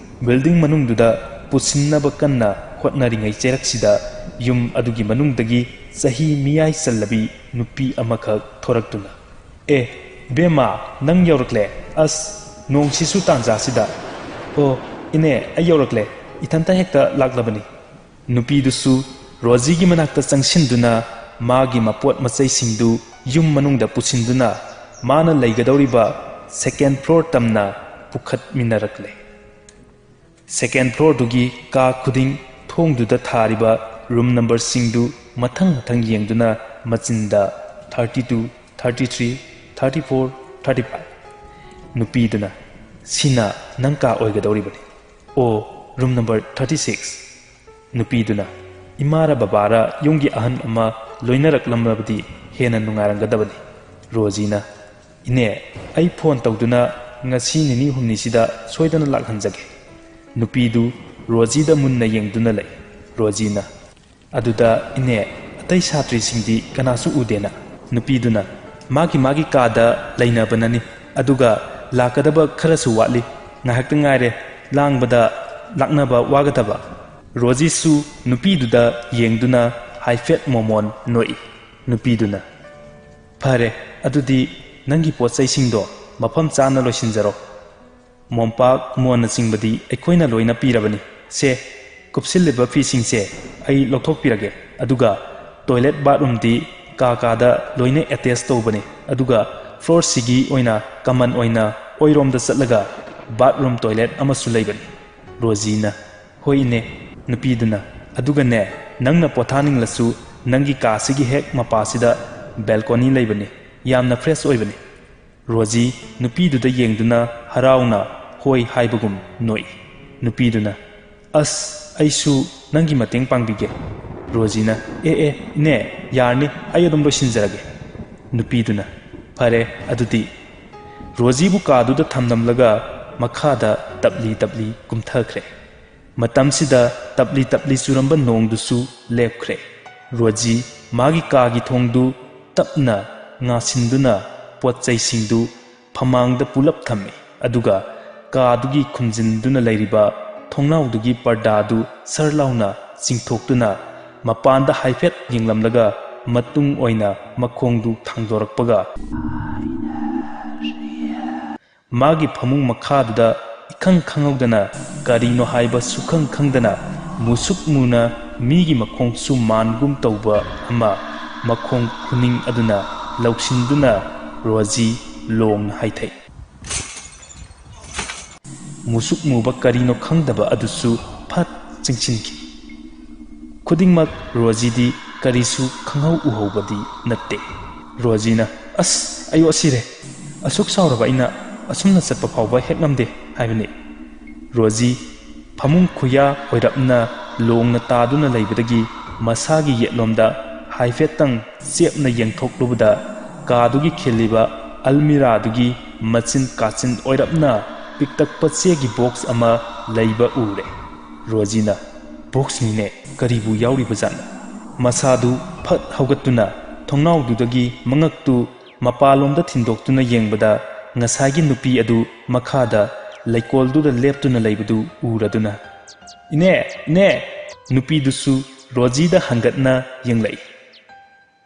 ꯕꯤꯜꯗꯤꯡ ꯃꯅꯨꯡꯗꯨꯗ ꯄꯨꯁꯤꯟꯅꯕ ꯀꯟꯅ ꯍꯣꯠꯅꯔꯤꯉꯩ ꯆꯩꯔꯛꯁꯤꯗ ꯌꯨꯝ ꯑꯗꯨꯒꯤ ꯃꯅꯨꯡꯗꯒꯤ ꯆꯍꯤ ꯃꯤꯌꯥꯏ ꯆꯜꯂꯕꯤ ꯅꯨꯄꯤ ꯑꯃꯈꯛ ꯊꯣꯔꯛꯇꯨꯅ, "ꯑꯦ, ꯏꯕꯦꯝꯃ, ꯅꯪ ꯌꯧꯔꯛꯂꯦ? ꯑꯁ, ꯅꯣꯡꯁꯤꯁꯨ ꯇꯥꯟꯖꯥꯁꯤꯗ꯫ ꯑꯣ, ꯏꯅꯦ, ꯑꯩ ꯌꯧꯔꯛꯂꯦ꯫ ꯏꯊꯟꯇ ꯍꯦꯛꯇ ꯂꯥꯛꯂꯕꯅꯤ꯫" ꯅꯨꯄꯤꯗꯨꯁꯨ ꯔꯣꯖꯤꯒꯤ ꯃꯅꯥꯛꯇ ꯆꯪꯁꯤꯟꯗꯨꯅ ꯃꯥꯒꯤ ꯃꯄꯣꯠ ꯃꯆꯩꯁꯤꯡꯗꯨ ꯌꯨꯝ ꯃꯅꯨꯡꯗ ꯄꯨꯁꯤꯟꯗꯨꯅ ꯃꯥꯅ ꯂꯩꯒꯗꯧꯔꯤꯕ ꯁꯦꯀꯦꯟ ꯐ꯭ꯂꯣꯔ ꯇꯝꯅ ꯄꯨꯈꯠꯃꯤꯟꯅꯔꯛꯂꯦ꯫ ꯁꯦꯀꯦꯟ ꯐ꯭ꯂꯣꯔꯗꯨꯒꯤ ꯀꯥ ꯈꯨꯗꯤꯡ ꯊꯣꯡꯗꯨꯗ ꯊꯥꯔꯤꯕ ꯔꯨꯝ ꯅꯝꯕꯔꯁꯤꯡꯗꯨ ꯃꯊꯪ ꯃꯊꯪ ꯌꯦꯡꯗꯨꯅ ꯃꯆꯤꯟꯗ, "thirty two, thirty three, thirty four, thirty five." ꯅꯨꯄꯤꯗꯨꯅ, "ꯁꯤꯅ ꯅꯪ ꯀꯥ ꯑꯣꯏꯒꯗꯧꯔꯤꯕꯅꯤ꯫ ꯑꯣ, ꯔꯨꯝ ꯅꯝꯕꯔ ꯊꯥꯔꯇꯤ ꯁꯤꯛꯁ꯫" ꯅꯨꯄꯤꯗꯨꯅ, "ꯏꯃꯥꯔ ꯕꯕꯥꯔ ꯌꯨꯝꯒꯤ ꯑꯍꯟ ꯑꯃ ꯂꯣꯏꯅꯔꯛꯂꯝꯂꯕꯗꯤ ꯍꯦꯟꯅ ꯅꯨꯡꯉꯥꯏꯔꯝꯒꯗꯕꯅꯤ꯫" ꯔꯣꯖꯤꯅ, "ꯏꯅꯦ, ꯑꯩ ꯐꯣꯟ ꯇꯧꯗꯨꯅ ꯉꯁꯤ ꯅꯤꯅꯤ ꯍꯨꯝꯅꯤꯁꯤꯗ ꯁꯣꯏꯗꯅ ꯂꯥꯛꯍꯟꯖꯒꯦ꯫" ꯅꯨꯄꯤꯗꯨ ꯔꯣꯖꯤꯗ ꯃꯨꯟꯅ ꯌꯦꯡꯗꯨꯅ ꯂꯩ꯫ ꯔꯣꯖꯤꯅ, "ꯑꯗꯨꯗ ꯏꯅꯦ, ꯑꯇꯩ ꯁꯥꯇ꯭ꯔꯤꯁꯤꯡꯗꯤ ꯀꯅꯥꯁꯨ ꯎꯗꯦꯅ?" ꯅꯨꯄꯤꯗꯨꯅ, "ꯃꯥꯒꯤ ꯃꯥꯒꯤ ꯀꯥꯗ ꯂꯩꯅꯕꯅꯅꯤ, ꯑꯗꯨꯒ ꯂꯥꯛꯀꯗꯕ ꯈꯔꯁꯨ ꯋꯥꯠꯂꯤ꯫ ꯉꯥꯏꯍꯥꯛꯇ ꯉꯥꯏꯔꯦ ꯂꯥꯡꯕꯗ ꯂꯥꯛꯅꯕ ꯋꯥꯒꯗꯕ꯫" ꯔꯣꯖꯤꯁꯨ ꯅꯨꯄꯤꯗꯨꯗ ꯌꯦꯡꯗꯨꯅ ꯍꯥꯏꯐꯦꯠ ꯃꯣꯃꯣꯟ ꯅꯣꯛꯏ꯫ ꯅꯨꯄꯤꯗꯨꯅ, "ꯐꯔꯦ, ꯑꯗꯨꯗꯤ ꯅꯪꯒꯤ ꯄꯣꯠ ꯆꯩꯁꯤꯡꯗꯣ ꯃꯐꯝ ꯆꯥꯅ ꯂꯣꯏꯁꯤꯟꯖꯔꯣ꯫ ꯃꯣꯝꯄꯥꯛ ꯃꯣꯟꯅꯆꯤꯡꯕꯗꯤ ꯑꯩꯈꯣꯏꯅ ꯂꯣꯏꯅ ꯄꯤꯔꯕꯅꯤ꯫ ꯁꯦ, ꯀꯨꯞꯁꯤꯜꯂꯤꯕ ꯐꯤꯁꯤꯡꯁꯦ ꯑꯩ ꯂꯧꯊꯣꯛꯄꯤꯔꯒꯦ꯫ ꯑꯗꯨꯒ ꯇꯣꯏꯂꯦꯠ ꯕꯥꯠꯔꯨꯝꯗꯤ ꯀꯥ ꯀꯥꯗ ꯂꯣꯏꯅ ꯑꯦꯇꯦꯆ ꯇꯧꯕꯅꯤ꯫ ꯑꯗꯨꯒ ꯐ꯭ꯂꯣꯔꯁꯤꯒꯤ ꯑꯣꯏꯅ ꯀꯃꯟ ꯑꯣꯏꯅ ꯑꯣꯏꯔꯣꯝꯗ ꯆꯠꯂꯒ ꯕꯥꯠꯔꯨꯝ ꯇꯣꯏꯂꯦꯠ ꯑꯃꯁꯨ ꯂꯩꯕꯅꯤ"꯫ ꯔꯣꯖꯤꯅ, "ꯍꯣꯏ ꯏꯅꯦ"꯫ ꯅꯨꯄꯤꯗꯨꯅ, "ꯑꯗꯨꯒꯅꯦ, ꯅꯪꯅ ꯄꯣꯊꯥꯅꯤꯡꯂꯁꯨ ꯅꯪꯒꯤ ꯀꯥꯁꯤꯒꯤ ꯍꯦꯛ ꯃꯄꯥꯁꯤꯗ ꯕꯦꯜꯀꯣꯅꯤ ꯂꯩꯕꯅꯤ꯫ ꯌꯥꯝꯅ ꯐ꯭ꯔꯦꯁ ꯑꯣꯏꯕꯅꯤ"꯫ ꯔꯣꯖꯤ ꯅꯨꯄꯤꯗꯨꯗ ꯌꯦꯡꯗꯨꯅ ꯍꯔꯥꯎꯅ ꯍꯣꯏ ꯍꯥꯏꯕꯒꯨꯝ ꯅꯣꯛꯏ꯫ ꯅꯨꯄꯤꯗꯨꯅ, "ꯑꯁ, ꯑꯩꯁꯨ ꯅꯪꯒꯤ ꯃꯇꯦꯡ ꯄꯥꯡꯕꯤꯒꯦ"꯫ ꯔꯣꯖꯤꯅ, "ꯑꯦ, ꯑꯦ, ꯏꯅꯦ, ꯌꯥꯔꯅꯤ, ꯑꯩ ꯑꯗꯨꯝ ꯂꯣꯏꯁꯤꯟꯖꯔꯒꯦ"꯫ ꯅꯨꯄꯤꯗꯨꯅ, "ꯐꯔꯦ ꯑꯗꯨꯗꯤ"꯫ ꯔꯣꯖꯤꯕꯨ ꯀꯥꯗꯨꯗ ꯊꯝꯂꯝꯂꯒ ꯃꯈꯥꯗ ꯇꯞꯂꯤ ꯇꯞꯂꯤ ꯀꯨꯝꯊꯈ꯭ꯔꯦ꯫ ꯃꯇꯝꯁꯤꯗ ꯇꯞꯂꯤ ꯇꯞꯂꯤ ꯆꯨꯔꯝꯕ ꯅꯣꯡꯗꯨꯁꯨ ꯂꯦꯞꯈ꯭ꯔꯦ꯫ ꯔꯣꯖꯤ ꯃꯥꯒꯤ ꯀꯥꯒꯤ ꯊꯣꯡꯗꯨ ꯇꯞꯅ ꯉꯥꯁꯤꯟꯗꯨꯅ ꯄꯣꯠ ꯆꯩꯁꯤꯡꯗꯨ ꯐꯃꯥꯡꯗ ꯄꯨꯂꯞ ꯊꯝꯃꯤ꯫ ꯑꯗꯨꯒ ꯀꯥꯗꯨꯒꯤ ꯈꯨꯝꯖꯤꯟꯗꯨꯅ ꯂꯩꯔꯤꯕ ꯊꯣꯡꯅꯥꯎꯗꯨꯒꯤ ꯄꯔꯗꯥꯗꯨ ꯁꯔ ꯂꯥꯎꯅ ꯆꯤꯡꯊꯣꯛꯇꯨꯅ ꯃꯄꯥꯟꯗ ꯍꯥꯏꯐꯦꯠ ꯌꯦꯡꯂꯝꯂꯒ ꯃꯇꯨꯡ ꯑꯣꯏꯅ ꯃꯈꯣꯡꯗꯨ ꯊꯥꯡꯗꯣꯔꯛꯄꯒ ꯃꯥꯒꯤ ꯐꯃꯨꯡ ꯃꯈꯥꯗꯨꯗ ꯏꯈꯪ ꯈꯪꯍꯧꯗꯅ, ꯀꯔꯤꯅꯣ ꯍꯥꯏꯕ ꯁꯨꯈꯪ ꯈꯪꯗꯅ, ꯃꯨꯁꯨꯛ ꯃꯨꯅ ꯃꯤꯒꯤ ꯃꯈꯣꯡꯁꯨ ꯃꯥꯟꯒꯨꯝ ꯇꯧꯕ ꯑꯃ ꯃꯈꯣꯡ ꯈꯨꯅꯤꯡ ꯑꯗꯨꯅ ꯂꯧꯁꯤꯟꯗꯨꯅ ꯔꯣꯖꯤ ꯂꯣꯡꯅ ꯍꯥꯏꯊꯩ꯫ ꯃꯨꯁꯨꯛ ꯃꯨꯕ ꯀꯔꯤꯅꯣ ꯈꯪꯗꯕ ꯑꯗꯨꯁꯨ ꯐꯠ ꯆꯤꯡꯁꯤꯟꯈꯤ꯫ ꯈꯨꯗꯤꯡꯃꯛ ꯔꯣꯖꯤꯗꯤ ꯀꯔꯤꯁꯨ ꯈꯪꯍꯧ ꯎꯍꯧꯕꯗꯤ ꯅꯠꯇꯦ꯫ ꯔꯣꯖꯤꯅ, "ꯑꯁ, ꯑꯌꯣ ꯁꯤꯔꯦ! ꯑꯁꯨꯛ ꯆꯥꯎꯔꯕ ꯑꯩꯅ ꯑꯁꯨꯝꯅ ꯆꯠꯄ ꯐꯥꯎꯕ ꯍꯦꯛ ꯉꯝꯗꯦ" ꯍꯥꯏꯕꯅꯤ꯫ ꯔꯣꯖꯤ ꯐꯃꯨꯡ ꯈꯨꯌꯥ ꯑꯣꯏꯔꯞꯅ ꯂꯣꯡꯅ ꯇꯥꯗꯨꯅ ꯂꯩꯕꯗꯒꯤ ꯃꯁꯥꯒꯤ ꯌꯦꯠꯂꯣꯝꯗ ꯍꯥꯏꯐꯦꯠꯇꯪ ꯆꯦꯞꯅ ꯌꯦꯡꯊꯣꯛꯂꯨꯕꯗ ꯀꯥꯗꯨꯒꯤ ꯈꯤꯜꯂꯤꯕ ꯑꯜꯃꯤꯔꯥꯗꯨꯒꯤ ꯃꯆꯤꯟ ꯀꯥꯆꯤꯟ ꯑꯣꯏꯔꯞꯅ ꯄꯤꯛꯇꯛꯄ ꯆꯦꯒꯤ ꯕꯣꯛꯁ ꯑꯃ ꯂꯩꯕ ꯎꯔꯦ꯫ ꯔꯣꯖꯤꯅ, "ꯕꯣꯛꯁꯅꯤꯅꯦ, ꯀꯔꯤꯕꯨ ꯌꯥꯎꯔꯤꯕꯖꯥꯠꯅꯣ?" ꯃꯁꯥꯗꯨ ꯐꯠ ꯍꯧꯒꯠꯇꯨꯅ ꯊꯣꯡꯅꯥꯎꯗꯨꯗꯒꯤ ꯃꯉꯛꯇꯨ ꯃꯄꯥꯟꯂꯣꯝꯗ ꯊꯤꯟꯗꯣꯛꯇꯨꯅ ꯌꯦꯡꯕꯗ ꯉꯁꯥꯏꯒꯤ ꯅꯨꯄꯤ ꯑꯗꯨ ꯃꯈꯥꯗ ꯂꯩꯀꯣꯜꯗꯨꯗ ꯂꯦꯞꯇꯨꯅ ꯂꯩꯕꯗꯨ ꯎꯔꯗꯨꯅ, "ꯏꯅꯦ, ꯏꯅꯦ!" ꯅꯨꯄꯤꯗꯨꯁꯨ ꯔꯣꯖꯤꯗ ꯍꯪꯒꯠꯅ ꯌꯦꯡꯂꯛꯏ꯫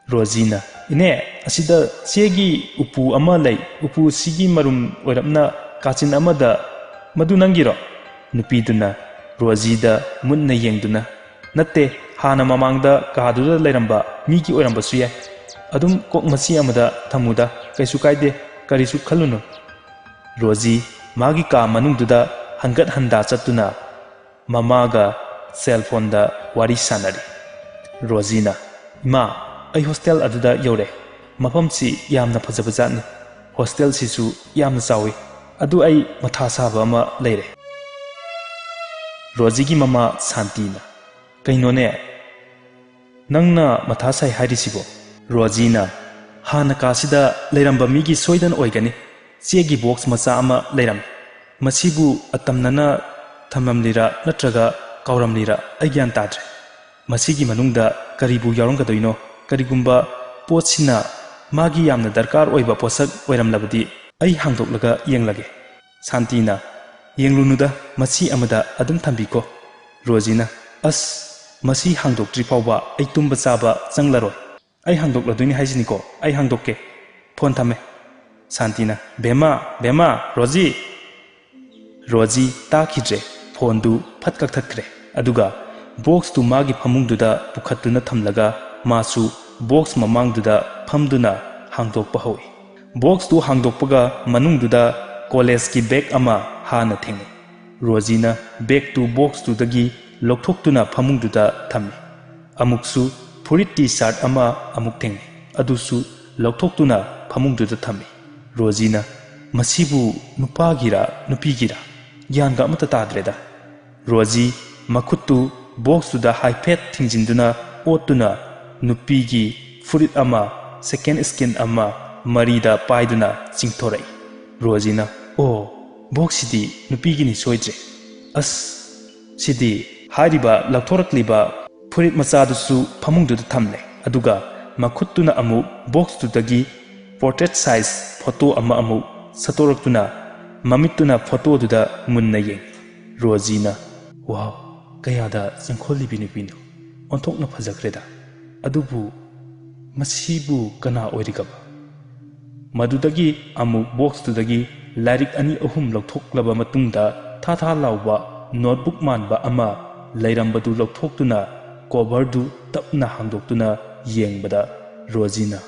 ꯔꯣꯖꯤꯅ, "ꯏꯅꯦ, ꯑꯁꯤꯗ ꯆꯦꯒꯤ ꯎꯄꯨ ꯑꯃ ꯂꯩ꯫ ꯎꯄꯨꯁꯤꯒꯤ ꯃꯔꯨꯝ ꯑꯣꯏꯔꯞꯅ ꯀꯥꯆꯤꯟ ꯑꯃꯗ ꯃꯗꯨ ꯅꯪꯒꯤꯔꯣ?" ꯅꯨꯄꯤꯗꯨꯅ ꯔꯣꯖꯤꯗ ꯃꯨꯟꯅ ꯌꯦꯡꯗꯨꯅ, "ꯅꯠꯇꯦ, ꯍꯥꯟꯅ ꯃꯃꯥꯡꯗ ꯀꯥꯗꯨꯗ ꯂꯩꯔꯝꯕ ꯃꯤꯒꯤ ꯑꯣꯏꯔꯝꯕꯁꯨ ꯌꯥꯏ꯫ ꯑꯗꯨꯝ ꯀꯣꯛ ꯃꯆꯤ ꯑꯃꯗ ꯊꯝꯃꯨꯗ, ꯀꯩꯁꯨ ꯀꯥꯏꯗꯦ, ꯀꯔꯤꯁꯨ ꯈꯜꯂꯨꯅꯨ꯫" ꯔꯣꯖꯤ ꯃꯥꯒꯤ ꯀꯥ ꯃꯅꯨꯡꯗꯨꯗ ꯍꯪꯒꯠ ꯍꯟꯗꯥ ꯆꯠꯇꯨꯅ ꯃꯃꯥꯒ ꯁꯦꯜ ꯐꯣꯟꯗ ꯋꯥꯔꯤ ꯁꯥꯟꯅꯔꯤ꯫ ꯔꯣꯖꯤꯅ, "ꯏꯃꯥ, ꯑꯩ ꯍꯣꯁꯇꯦꯜ ꯑꯗꯨꯗ ꯌꯧꯔꯦ꯫ ꯃꯐꯝꯁꯤ ꯌꯥꯝꯅ ꯐꯖꯕ ꯖꯥꯠꯅꯤ꯫ ꯍꯣꯁꯇꯦꯜꯁꯤꯁꯨ ꯌꯥꯝꯅ ꯆꯥꯎꯏ꯫ ꯑꯗꯨ ꯑꯩ ꯃꯊꯥ ꯁꯥꯕ ꯑꯃ ꯂꯩꯔꯦ꯫" ꯔꯣꯖꯤꯒꯤ ꯃꯃꯥ ꯁꯥꯟꯇꯤꯅ, "ꯀꯩꯅꯣꯅꯦ? ꯅꯪꯅ ꯃꯊꯥ ꯁꯥꯏ ꯍꯥꯏꯔꯤꯁꯤꯕꯣ?" ꯔꯣꯖꯤꯅ, "ꯍꯥꯟꯅ ꯀꯥꯁꯤꯗ ꯂꯩꯔꯝꯕ ꯃꯤꯒꯤ ꯁꯣꯏꯗꯅ ꯑꯣꯏꯒꯅꯤ꯫ ꯆꯦꯒꯤ ꯕꯣꯛꯁ ꯃꯆꯥ ꯑꯃ ꯂꯩꯔꯝꯃꯤ꯫ ꯃꯁꯤꯕꯨ ꯑꯇꯝꯅꯅ ꯊꯝꯂꯝꯂꯤꯔꯥ ꯅꯠꯇ꯭ꯔꯒ ꯀꯥꯎꯔꯝꯂꯤꯔꯥ ꯑꯩ ꯒ꯭ꯌꯥꯟ ꯇꯥꯗ꯭ꯔꯦ꯫ ꯃꯁꯤꯒꯤ ꯃꯅꯨꯡꯗ ꯀꯔꯤꯕꯨ ꯌꯥꯎꯔꯝꯒꯗꯣꯏꯅꯣ? ꯀꯔꯤꯒꯨꯝꯕ ꯄꯣꯠꯁꯤꯅ ꯃꯥꯒꯤ ꯌꯥꯝꯅ ꯗꯔꯀꯥꯔ ꯑꯣꯏꯕ ꯄꯣꯠꯁꯛ ꯑꯣꯏꯔꯝꯂꯕꯗꯤ ꯑꯩ ꯍꯥꯡꯗꯣꯛꯂꯒ ꯌꯦꯡꯂꯒꯦ꯫" ꯁꯥꯟꯇꯤꯅ, "ꯌꯦꯡꯂꯨꯅꯨꯗ, ꯃꯁꯤ ꯑꯃꯗ ꯑꯗꯨꯝ ꯊꯝꯕꯤꯈꯣ꯫" ꯔꯣꯖꯤꯅ, "ꯑꯁ, ꯃꯁꯤ ꯍꯥꯡꯗꯣꯛꯇ꯭ꯔꯤ ꯐꯥꯎꯕ ꯑꯩ ꯇꯨꯝꯕ ꯆꯥꯕ ꯆꯪꯂꯔꯣꯏ꯫ ꯑꯩ ꯍꯥꯡꯗꯣꯛꯂꯗꯣꯏꯅꯤ ꯍꯥꯏꯁꯤꯅꯤꯀꯣ, ꯑꯩ ꯍꯥꯡꯗꯣꯛꯀꯦ꯫ ꯐꯣꯟ ꯊꯝꯃꯦ꯫" ꯁꯥꯟꯇꯤꯅ, "ꯕꯦꯝꯃ, ꯕꯦꯝꯃ, ꯔꯣꯖꯤ!" ꯔꯣꯖꯤ ꯇꯥꯈꯤꯗ꯭ꯔꯦ, ꯐꯣꯟꯗꯨ ꯐꯠ ꯀꯛꯊꯠꯈ꯭ꯔꯦ꯫ ꯑꯗꯨꯒ ꯕꯣꯛꯁꯇꯨ ꯃꯥꯒꯤ ꯐꯃꯨꯡꯗꯨꯗ ꯄꯨꯈꯠꯇꯨꯅ ꯊꯝꯂꯒ ꯃꯥꯁꯨ ꯕꯣꯛꯁ ꯃꯃꯥꯡꯗꯨꯗ ꯐꯝꯗꯨꯅ ꯍꯥꯡꯗꯣꯛꯄ ꯍꯧꯏ꯫ ꯕꯣꯛꯁꯇꯨ ꯍꯥꯡꯗꯣꯛꯄꯒ ꯃꯅꯨꯡꯗꯨꯗ ꯀꯣꯂꯦꯖꯀꯤ ꯕꯦꯒ ꯑꯃ ꯍꯥꯟꯅ ꯊꯦꯡꯅꯩ꯫ ꯔꯣꯖꯤꯅ ꯕꯦꯒꯇꯨ ꯕꯣꯛꯁꯇꯨꯗꯒꯤ ꯂꯧꯊꯣꯛꯇꯨꯅ ꯐꯃꯨꯡꯗꯨꯗ ꯊꯝꯃꯤ꯫ ꯑꯃꯨꯛꯁꯨ ꯐꯨꯔꯤꯠ ꯇꯤ ꯁꯥꯔꯠ ꯑꯃ ꯑꯃꯨꯛ ꯊꯦꯡꯅꯩ꯫ ꯑꯗꯨꯁꯨ ꯂꯧꯊꯣꯛꯇꯨꯅ ꯐꯃꯨꯡꯗꯨꯗ ꯊꯝꯃꯤ꯫ ꯔꯣꯖꯤꯅ, "ꯃꯁꯤꯕꯨ ꯅꯨꯄꯥꯒꯤꯔ ꯅꯨꯄꯤꯒꯤꯔ? ꯒ꯭ꯌꯥꯟꯒ ꯑꯃꯠꯇ ꯇꯥꯗ꯭ꯔꯦꯗ꯫" ꯔꯣꯖꯤ ꯃꯈꯨꯠꯇꯨ ꯕꯣꯛꯁꯇꯨꯗ ꯍꯥꯏꯐꯦꯠ ꯊꯤꯡꯖꯤꯟꯗꯨꯅ ꯑꯣꯠꯇꯨꯅ ꯅꯨꯄꯤꯒꯤ ꯐꯨꯔꯤꯠ ꯑꯃ, ꯁꯦꯀꯦꯟ ꯁ꯭ꯀꯤꯟ ꯑꯃ ꯃꯔꯤꯗ ꯄꯥꯏꯗꯨꯅ ꯆꯤꯡꯊꯣꯔꯛꯏ꯫ ꯔꯣꯖꯤꯅ, "ꯑꯣ, ꯕꯣꯛꯁꯁꯤꯗꯤ ꯅꯨꯄꯤꯒꯤꯅꯤ ꯁꯣꯏꯗ꯭ꯔꯦ꯫ ꯑꯁ, ꯁꯤꯗꯤ" ꯍꯥꯏꯔꯤꯕ ꯂꯧꯊꯣꯔꯛꯂꯤꯕ ꯐꯨꯔꯤꯠ ꯃꯆꯥꯗꯨꯁꯨ ꯐꯃꯨꯡꯗꯨꯗ ꯊꯝꯂꯦ꯫ ꯑꯗꯨꯒ ꯃꯈꯨꯠꯇꯨꯅ ꯑꯃꯨꯛ ꯕꯣꯛꯁꯇꯨꯗꯒꯤ ꯄꯣꯔꯇ꯭ꯔꯦꯠ ꯁꯥꯏꯖ ꯐꯣꯇꯣ ꯑꯃ ꯑꯃꯨꯛ ꯁꯠꯇꯣꯔꯛꯇꯨꯅ ꯃꯃꯤꯠꯇꯨꯅ ꯐꯣꯇꯣꯗꯨꯗ ꯃꯨꯟꯅ ꯌꯦꯡꯏ꯫ ꯔꯣꯖꯤꯅ, "ꯋꯥꯎ, ꯀꯌꯥꯗ ꯆꯪꯈꯣꯜꯂꯤꯕꯤ ꯅꯨꯄꯤꯅꯣ! ꯑꯣꯟꯊꯣꯛꯅ ꯐꯖꯈ꯭ꯔꯦꯗ꯫ ꯑꯗꯨꯕꯨ ꯃꯁꯤꯕꯨ ꯀꯅꯥ ꯑꯣꯏꯔꯤꯒꯕ? ꯃꯗꯨꯗꯒꯤ ꯑꯃꯨꯛ ꯕꯣꯛꯁꯇꯨꯗꯒꯤ ꯂꯥꯏꯔꯤꯛ ꯑꯅꯤ ꯑꯍꯨꯝ ꯂꯧꯊꯣꯛꯂꯕ ꯃꯇꯨꯡꯗ ꯊꯥ ꯊꯥ ꯂꯥꯎꯕ ꯅꯣꯠꯕꯨꯛ ꯃꯥꯟꯕ ꯑꯃ ꯂꯩꯔꯝꯕꯗꯨ ꯂꯧꯊꯣꯛꯇꯨꯅ ꯀꯣꯚꯔꯗꯨ ꯇꯞꯅ ꯍꯥꯡꯗꯣꯛꯇꯨꯅ ꯌꯦꯡꯕꯗ ꯔꯣꯖꯤꯅ,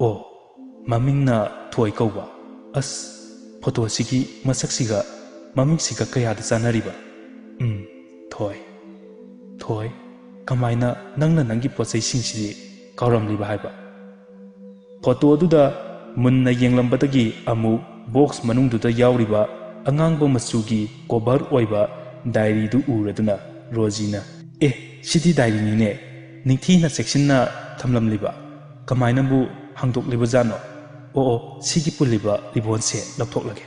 "ꯑꯣ, ꯃꯃꯤꯡꯅ ꯊꯣꯏ ꯀꯧꯕ꯫ ꯑꯁ, ꯐꯣꯇꯣꯁꯤꯒꯤ ꯃꯁꯛꯁꯤꯒ ꯃꯃꯤꯡꯁꯤꯒ ꯀꯌꯥꯗ ꯆꯥꯟꯅꯔꯤꯕ? ꯎꯝ, ꯊꯣꯏ꯫ ꯊꯣꯏ, ꯀꯃꯥꯏꯅ ꯅꯪꯅ ꯅꯪꯒꯤ ꯄꯣꯠꯆꯩꯁꯤꯡꯁꯤꯗꯤ ꯀꯥꯎꯔꯝꯂꯤꯕ ꯍꯥꯏꯕ?" ꯐꯣꯇꯣꯗꯨꯗ ꯃꯨꯟꯅ ꯌꯦꯡꯂꯝꯕꯗꯒꯤ ꯑꯃꯨꯛ ꯕꯣꯛꯁ ꯃꯅꯨꯡꯗꯨꯗ ꯌꯥꯎꯔꯤꯕ ꯑꯉꯥꯡꯕ ꯃꯆꯨꯒꯤ ꯀꯣꯚꯔ ꯑꯣꯏꯕ ꯗꯥꯏꯔꯤꯗꯨ ꯎꯔꯗꯨꯅ ꯔꯣꯖꯤꯅ, "ꯑꯦ, ꯁꯤꯗꯤ ꯗꯥꯏꯔꯤꯅꯤꯅꯦ꯫ ꯅꯤꯡꯊꯤꯅ ꯆꯦꯛꯁꯤꯟꯅ ꯊꯝꯂꯝꯂꯤꯕ꯫ ꯀꯃꯥꯏꯅꯕꯨ ꯍꯥꯡꯗꯣꯛꯂꯤꯕꯖꯥꯠꯅꯣ? ꯑꯣ, ꯑꯣ, ꯁꯤꯒꯤ ꯄꯨꯜꯂꯤꯕ ꯔꯤꯕꯣꯟꯁꯦ ꯂꯧꯊꯣꯛꯂꯒꯦ꯫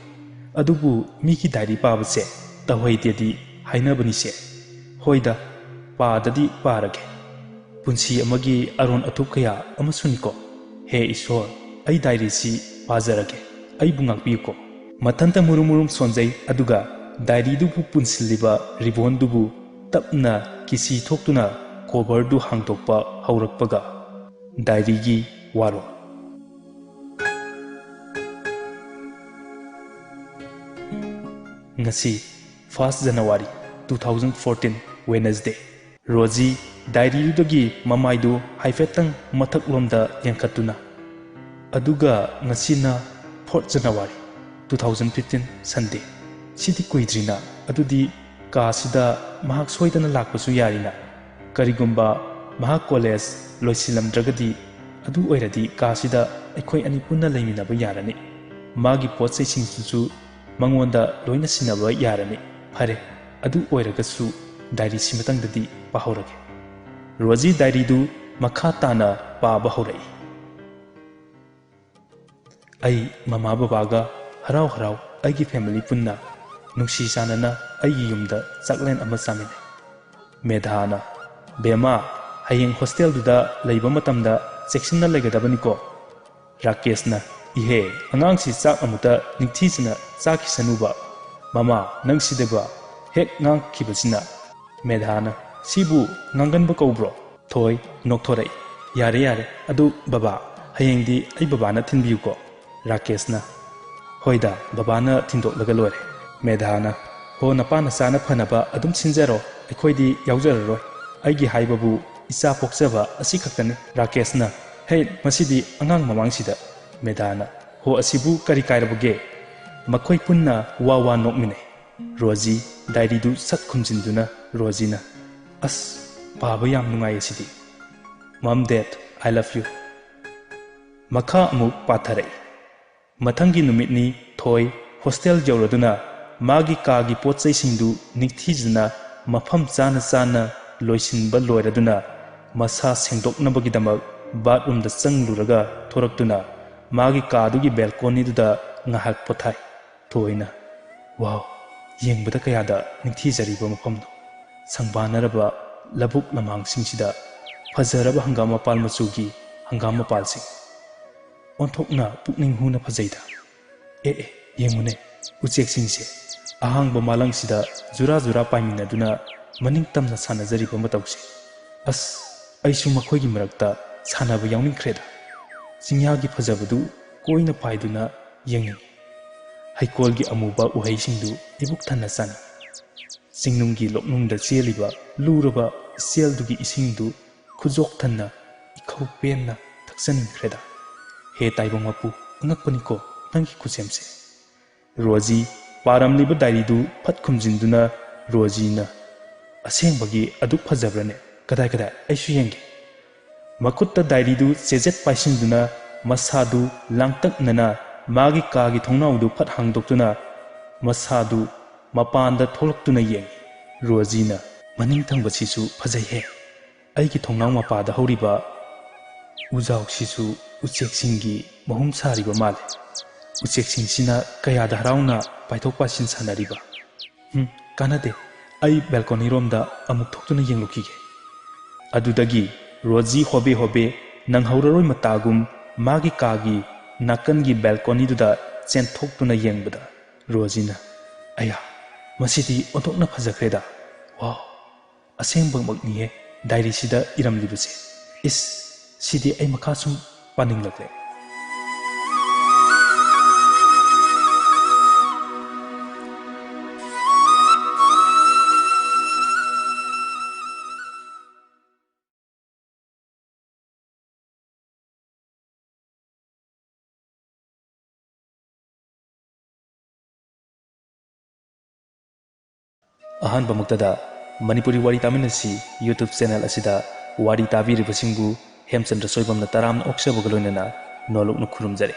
ꯑꯗꯨꯕꯨ ꯃꯤꯒꯤ ꯗꯥꯏꯔꯤ ꯄꯥꯕꯁꯦ ꯇꯧꯍꯩꯗꯦꯗꯤ ꯍꯥꯏꯅꯕꯅꯤꯁꯦ꯫ ꯍꯣꯏꯗ, ꯄꯥꯗꯗꯤ ꯄꯥꯔꯒꯦ꯫ ꯄꯨꯟꯁꯤ ꯑꯃꯒꯤ ꯑꯔꯣꯟ ꯑꯊꯨꯞ ꯀꯌꯥ ꯑꯃꯁꯨꯅꯤꯀꯣ꯫ ꯍꯦ ꯏꯁꯣꯔ, ꯑꯩ ꯗꯥꯏꯔꯤꯁꯤ ꯄꯥꯖꯔꯒꯦ꯫ ꯑꯩꯕꯨ ꯉꯥꯛꯄꯤꯌꯨꯀꯣ꯫" ꯃꯊꯟꯇ ꯃꯨꯔꯨꯝ ꯃꯨꯔꯨꯝ ꯁꯣꯟꯖꯩ, ꯑꯗꯨꯒ ꯗꯥꯏꯔꯤꯗꯨꯕꯨ ꯄꯨꯟꯁꯤꯜꯂꯤꯕ ꯔꯤꯕꯣꯟꯗꯨꯕꯨ ꯇꯞꯅ ꯀꯤꯁꯤ ꯊꯣꯛꯇꯨꯅ ꯀꯣꯚꯔꯗꯨ ꯍꯥꯡꯗꯣꯛꯄ ꯍꯧꯔꯛꯄꯒ꯫ ꯗꯥꯏꯔꯤꯒꯤ ꯋꯥꯔꯣꯜ꯫ ꯉꯁꯤ first January two thousand fourteen, Wednesday꯫ Rozi ꯗꯥꯏꯔꯤꯗꯨꯗꯒꯤ ꯃꯃꯥꯏꯗꯨ ꯍꯥꯏꯐꯦꯠꯇꯪ ꯃꯊꯛꯂꯣꯝꯗ ꯂꯦꯡꯈꯠꯇꯨꯅ, ꯑꯗꯨꯒ ꯉꯁꯤꯅ fourth January two thousand fifteen, Sunday꯫ ꯁꯤꯗꯤ ꯀꯨꯏꯗ꯭ꯔꯤꯅ, ꯑꯗꯨꯗꯤ ꯀꯥꯁꯤꯗ ꯃꯍꯥꯛ ꯁꯣꯏꯗꯅ ꯂꯥꯛꯄꯁꯨ ꯌꯥꯔꯤꯅ꯫ ꯀꯔꯤꯒꯨꯝꯕ ꯃꯍꯥꯛ ꯀꯣꯂꯦꯖ ꯂꯣꯏꯁꯤꯜꯂꯝꯗ꯭ꯔꯒꯗꯤ, ꯑꯗꯨ ꯑꯣꯏꯔꯗꯤ ꯀꯥꯁꯤꯗ ꯑꯩꯈꯣꯏ ꯑꯅꯤ ꯄꯨꯟꯅ ꯂꯩꯃꯤꯟꯅꯕ ꯌꯥꯔꯅꯤ꯫ ꯃꯥꯒꯤ ꯄꯣꯠ ꯆꯩꯁꯤꯡꯁꯤꯁꯨ ꯃꯉꯣꯟꯗ ꯂꯣꯏꯅ ꯁꯤꯟꯅꯕ ꯌꯥꯔꯅꯤ꯫ ꯐꯔꯦ, ꯑꯗꯨ ꯑꯣꯏꯔꯒꯁꯨ ꯗꯥꯏꯔꯤꯁꯤꯃꯇꯪꯗꯗꯤ ꯄꯥꯍꯧꯔꯒꯦ꯫ ꯔꯣꯖꯤ ꯗꯥꯏꯔꯤꯗꯨ ꯃꯈꯥ ꯇꯥꯅ ꯄꯥꯕ ꯍꯧꯔꯛꯏ꯫ ꯑꯩ ꯃꯃꯥ ꯕꯕꯥꯒ ꯍꯔꯥꯎ ꯍꯔꯥꯎ ꯑꯩꯒꯤ ꯐꯦꯃꯤꯂꯤ ꯄꯨꯟꯅ ꯅꯨꯡꯁꯤ ꯆꯥꯟꯅꯅ ꯑꯩꯒꯤ ꯌꯨꯝꯗ ꯆꯥꯛꯂꯦꯟ ꯑꯃ ꯆꯥꯃꯤꯟꯅꯩ꯫ ꯃꯦꯙꯥꯅ, "ꯕꯦꯝꯃ, ꯍꯌꯦꯡ ꯍꯣꯁꯇꯦꯜꯗꯨꯗ ꯂꯩꯕ ꯃꯇꯝꯗ ꯆꯦꯛꯁꯤꯟꯅ ꯂꯩꯒꯗꯕꯅꯤꯀꯣ꯫" ꯔꯥꯀꯦꯁꯅ, "ꯏꯍꯦ, ꯑꯉꯥꯡꯁꯤ ꯆꯥꯛ ꯑꯃꯨꯛꯇ ꯅꯤꯡꯊꯤꯖꯅ ꯆꯥꯈꯤꯁꯅꯨꯕ꯫ ꯃꯃꯥ, ꯅꯪ ꯁꯤꯗꯕ?" ꯍꯦꯛ ꯉꯥꯡꯈꯤꯕꯁꯤꯅ ꯃꯦꯙꯥꯅ, "ꯁꯤꯕꯨ ꯉꯥꯡꯒꯟꯕ ꯀꯧꯕ꯭ꯔꯣ?" ꯊꯣꯏ ꯅꯣꯛꯊꯣꯔꯛꯏ꯫ "ꯌꯥꯔꯦ, ꯌꯥꯔꯦ, ꯑꯗꯨ ꯕꯕꯥ, ꯍꯌꯦꯡꯗꯤ ꯑꯩ ꯕꯕꯥꯅ ꯊꯤꯟꯕꯤꯌꯨꯀꯣ?" ꯔꯥꯀꯦꯁꯅ, "ꯍꯣꯏꯗ, ꯕꯕꯥꯅ ꯊꯤꯟꯗꯣꯛꯂꯒ ꯂꯣꯏꯔꯦ꯫" ꯃꯦꯙꯥꯅ, "ꯍꯣ, ꯅꯄꯥ ꯅꯆꯥꯅ ꯐꯅꯕ ꯑꯗꯨꯝ ꯁꯤꯟꯖꯔꯣ, ꯑꯩꯈꯣꯏꯗꯤ ꯌꯥꯎꯖꯔꯔꯣꯏ꯫ ꯑꯩꯒꯤ ꯍꯥꯏꯕꯕꯨ ꯏꯆꯥ ꯄꯣꯛꯆꯕ ꯑꯁꯤ ꯈꯛꯇꯅꯤ꯫" ꯔꯥꯀꯦꯁꯅ, "ꯍꯦ, ꯃꯁꯤꯗꯤ ꯑꯉꯥꯡ ꯃꯃꯥꯡꯁꯤꯗ꯫" ꯃꯦꯙꯥꯅ, "ꯍꯣ, ꯑꯁꯤꯕꯨ ꯀꯔꯤ ꯀꯥꯏꯔꯕꯒꯦ?" ꯃꯈꯣꯏ ꯄꯨꯟꯅ ꯋꯥ ꯋꯥ ꯅꯣꯛꯃꯤꯟꯅꯩ꯫ ꯔꯣꯖꯤ ꯗꯥꯏꯔꯤꯗꯨ ꯁꯠ ꯈꯨꯝꯖꯤꯟꯗꯨꯅ ꯔꯣꯖꯤꯅ, "ꯑꯁ, ꯄꯥꯕ ꯌꯥꯝ ꯅꯨꯡꯉꯥꯏ ꯑꯁꯤꯗꯤ꯫ Mom, Dad, I love you꯫" ꯃꯈꯥ ꯑꯃꯨꯛ ꯄꯥꯊꯔꯛꯏ꯫ ꯃꯊꯪꯒꯤ ꯅꯨꯃꯤꯠꯅꯤ ꯊꯣꯏ ꯍꯣꯁꯇꯦꯜ ꯌꯧꯔꯗꯨꯅ ꯃꯥꯒꯤ ꯀꯥꯒꯤ ꯄꯣꯠ ꯆꯩꯁꯤꯡꯗꯨ ꯅꯤꯡꯊꯤꯖꯅ ꯃꯐꯝ ꯆꯥꯅ ꯆꯥꯅ ꯂꯣꯏꯁꯤꯟꯕ ꯂꯣꯏꯔꯗꯨꯅ ꯃꯁꯥ ꯁꯦꯡꯗꯣꯛꯅꯕꯒꯤꯗꯃꯛ ꯕꯥꯠꯔꯨꯝꯗ ꯆꯪꯂꯨꯔꯒ ꯊꯣꯔꯛꯇꯨꯅ ꯃꯥꯒꯤ ꯀꯥꯗꯨꯒꯤ ꯕꯦꯜꯀꯣꯅꯤꯗꯨꯗ ꯉꯥꯏꯍꯥꯛ ꯄꯣꯊꯥꯏ꯫ ꯊꯣꯏꯅ, "ꯋꯥꯎ, ꯌꯦꯡꯕꯗ ꯀꯌꯥꯗ ꯅꯤꯡꯊꯤꯖꯔꯤꯕ ꯃꯐꯝꯅꯣ꯫ ꯁꯪꯕꯥꯟꯅꯔꯕ ꯂꯧꯕꯨꯛ ꯂꯝꯍꯥꯡꯁꯤꯡꯁꯤꯗ ꯐꯖꯔꯕ ꯍꯪꯒꯥꯝ ꯃꯄꯥꯜ ꯃꯆꯨꯒꯤ ꯍꯪꯒꯥꯝ ꯃꯄꯥꯜꯁꯤꯡ꯫ ꯑꯣꯟꯊꯣꯛꯅ ꯄꯨꯛꯅꯤꯡ ꯍꯨꯅ ꯐꯖꯩꯗ꯫ ꯑꯦ, ꯑꯦ, ꯌꯦꯡꯉꯨꯅꯦ, ꯎꯆꯦꯛꯁꯤꯡꯁꯦ ꯑꯍꯥꯡꯕ ꯃꯥꯂꯪꯁꯤꯗ ꯖꯨꯔꯥ ꯖꯨꯔꯥ ꯄꯥꯏꯃꯤꯟꯅꯗꯨꯅ ꯃꯅꯤꯡ ꯇꯝꯅ ꯁꯥꯟꯅꯖꯔꯤꯕ ꯃꯇꯧꯁꯦ꯫ ꯑꯁ, ꯑꯩꯁꯨ ꯃꯈꯣꯏꯒꯤ ꯃꯔꯛꯇ ꯁꯥꯟꯅꯕ ꯌꯥꯎꯅꯤꯡꯈ꯭ꯔꯦꯗ꯫ ꯆꯤꯡꯌꯥꯒꯤ ꯐꯖꯕꯗꯨ ꯀꯣꯏꯅ ꯄꯥꯏꯗꯨꯅ ꯌꯦꯡꯅꯤꯡꯏ꯫ ꯍꯩꯀꯣꯜꯒꯤ ꯑꯃꯨꯕ ꯎꯍꯩꯁꯤꯡꯗꯨ ꯏꯕꯨꯛ ꯊꯟꯅ ꯆꯥꯅꯤꯡꯏ꯫ ꯆꯤꯡꯅꯨꯡꯒꯤ ꯂꯣꯛꯅꯨꯡꯗ ꯆꯦꯜꯂꯤꯕ ꯂꯨꯔꯕ ꯏꯆꯦꯜꯗꯨꯒꯤ ꯏꯁꯤꯡꯗꯨ ꯈꯨꯖꯣꯛ ꯊꯟꯅ ꯏꯈꯧ ꯄꯦꯟꯅ ꯊꯛꯆꯅꯤꯡꯈ꯭ꯔꯦꯗ꯫ ꯍꯦ ꯇꯥꯏꯕꯪ ꯃꯄꯨ, ꯑꯉꯛꯄꯅꯤꯀꯣ ꯅꯪꯒꯤ ꯈꯨꯁꯦꯝꯁꯦ꯫" ꯔꯣꯖꯤ ꯄꯥꯔꯝꯂꯤꯕ ꯗꯥꯏꯔꯤꯗꯨ ꯐꯠ ꯈꯨꯝꯖꯤꯟꯗꯨꯅ ꯔꯣꯖꯤꯅ, "ꯑꯁꯦꯡꯕꯒꯤ ꯑꯗꯨꯛ ꯐꯖꯕ꯭ꯔꯅꯦ? ꯀꯗꯥꯏ ꯀꯗꯥꯏ? ꯑꯩꯁꯨ ꯌꯦꯡꯒꯦ꯫" ꯃꯈꯨꯠꯇ ꯗꯥꯏꯔꯤꯗꯨ ꯆꯦꯖꯦꯠ ꯄꯥꯏꯁꯤꯟꯗꯨꯅ ꯃꯁꯥꯗꯨ ꯂꯥꯡꯇꯛꯅꯅ ꯃꯥꯒꯤ ꯀꯥꯒꯤ ꯊꯣꯡꯅꯥꯎꯗꯨ ꯐꯠ ꯍꯥꯡꯗꯣꯛꯇꯨꯅ ꯃꯁꯥꯗꯨ ꯃꯄꯥꯟꯗ ꯊꯣꯛꯂꯛꯇꯨꯅ ꯌꯦꯡꯏ꯫ ꯔꯣꯖꯤꯅ, "ꯃꯅꯤꯡ ꯊꯪꯕꯁꯤꯁꯨ ꯐꯖꯩꯍꯦ꯫ ꯑꯩꯒꯤ ꯊꯣꯡꯅꯥꯎ ꯃꯄꯥꯗ ꯍꯧꯔꯤꯕ ꯎꯖꯥꯎꯁꯤꯁꯨ ꯎꯆꯦꯛꯁꯤꯡꯒꯤ ꯃꯍꯨꯝ ꯁꯥꯔꯤꯕ ꯃꯥꯜꯂꯦ꯫ ꯎꯆꯦꯛꯁꯤꯡꯁꯤꯅ ꯀꯌꯥꯗ ꯍꯔꯥꯎꯅ ꯄꯥꯏꯊꯣꯛ ꯄꯥꯏꯁꯤꯟ ꯁꯥꯟꯅꯔꯤꯕ꯫ ꯍꯨꯝ, ꯀꯥꯟꯅꯗꯦ꯫ ꯑꯩ ꯕꯦꯜꯀꯣꯅꯤꯔꯣꯝꯗ ꯑꯃꯨꯛ ꯊꯣꯛꯇꯨꯅ ꯌꯦꯡꯂꯨꯈꯤꯒꯦ꯫" ꯑꯗꯨꯗꯒꯤ ꯔꯣꯖꯤ ꯍꯣꯕꯦ ꯍꯣꯕꯦ ꯅꯪꯍꯧꯔꯔꯣꯏ ꯃꯇꯥꯒꯨꯝ ꯃꯥꯒꯤ ꯀꯥꯒꯤ ꯅꯥꯀꯟꯒꯤ ꯕꯦꯜꯀꯣꯅꯤꯗꯨꯗ ꯆꯦꯟꯊꯣꯛꯇꯨꯅ ꯌꯦꯡꯕꯗ ꯔꯣꯖꯤꯅ, "ꯑꯌꯥ, ꯃꯁꯤꯗꯤ ꯑꯣꯟꯊꯣꯛꯅ ꯐꯖꯈ꯭ꯔꯦꯗ꯫ ꯋꯥꯎ!" ꯑꯁꯦꯡꯕꯃꯛꯅꯤꯍꯦ ꯗꯥꯏꯔꯤꯁꯤꯗ ꯏꯔꯝꯂꯤꯕꯁꯦ꯫ ꯏꯁ, ꯁꯤꯗꯤ ꯑꯩ ꯃꯈꯥ ꯁꯨꯝ ꯄꯥꯅꯤꯡꯂꯛꯂꯦ꯫ ꯑꯍꯥꯟꯕꯃꯛꯇꯗ ꯃꯅꯤꯄꯨꯔꯤ ꯋꯥꯔꯤ ꯇꯥꯃꯤꯟꯅꯁꯤ YouTube channel ꯑꯁꯤꯗ ꯋꯥꯔꯤ ꯇꯥꯕꯤꯔꯤꯕꯁꯤꯡꯕꯨ ꯍꯦꯝꯆꯟꯗ꯭ꯔ ꯁꯣꯏꯕꯝꯅ ꯇꯔꯥꯝꯅ ꯑꯣꯛꯆꯕꯒ ꯂꯣꯏꯅꯅ ꯅꯣꯂꯨꯛꯅ ꯈꯨꯔꯨꯝꯖꯔꯤ꯫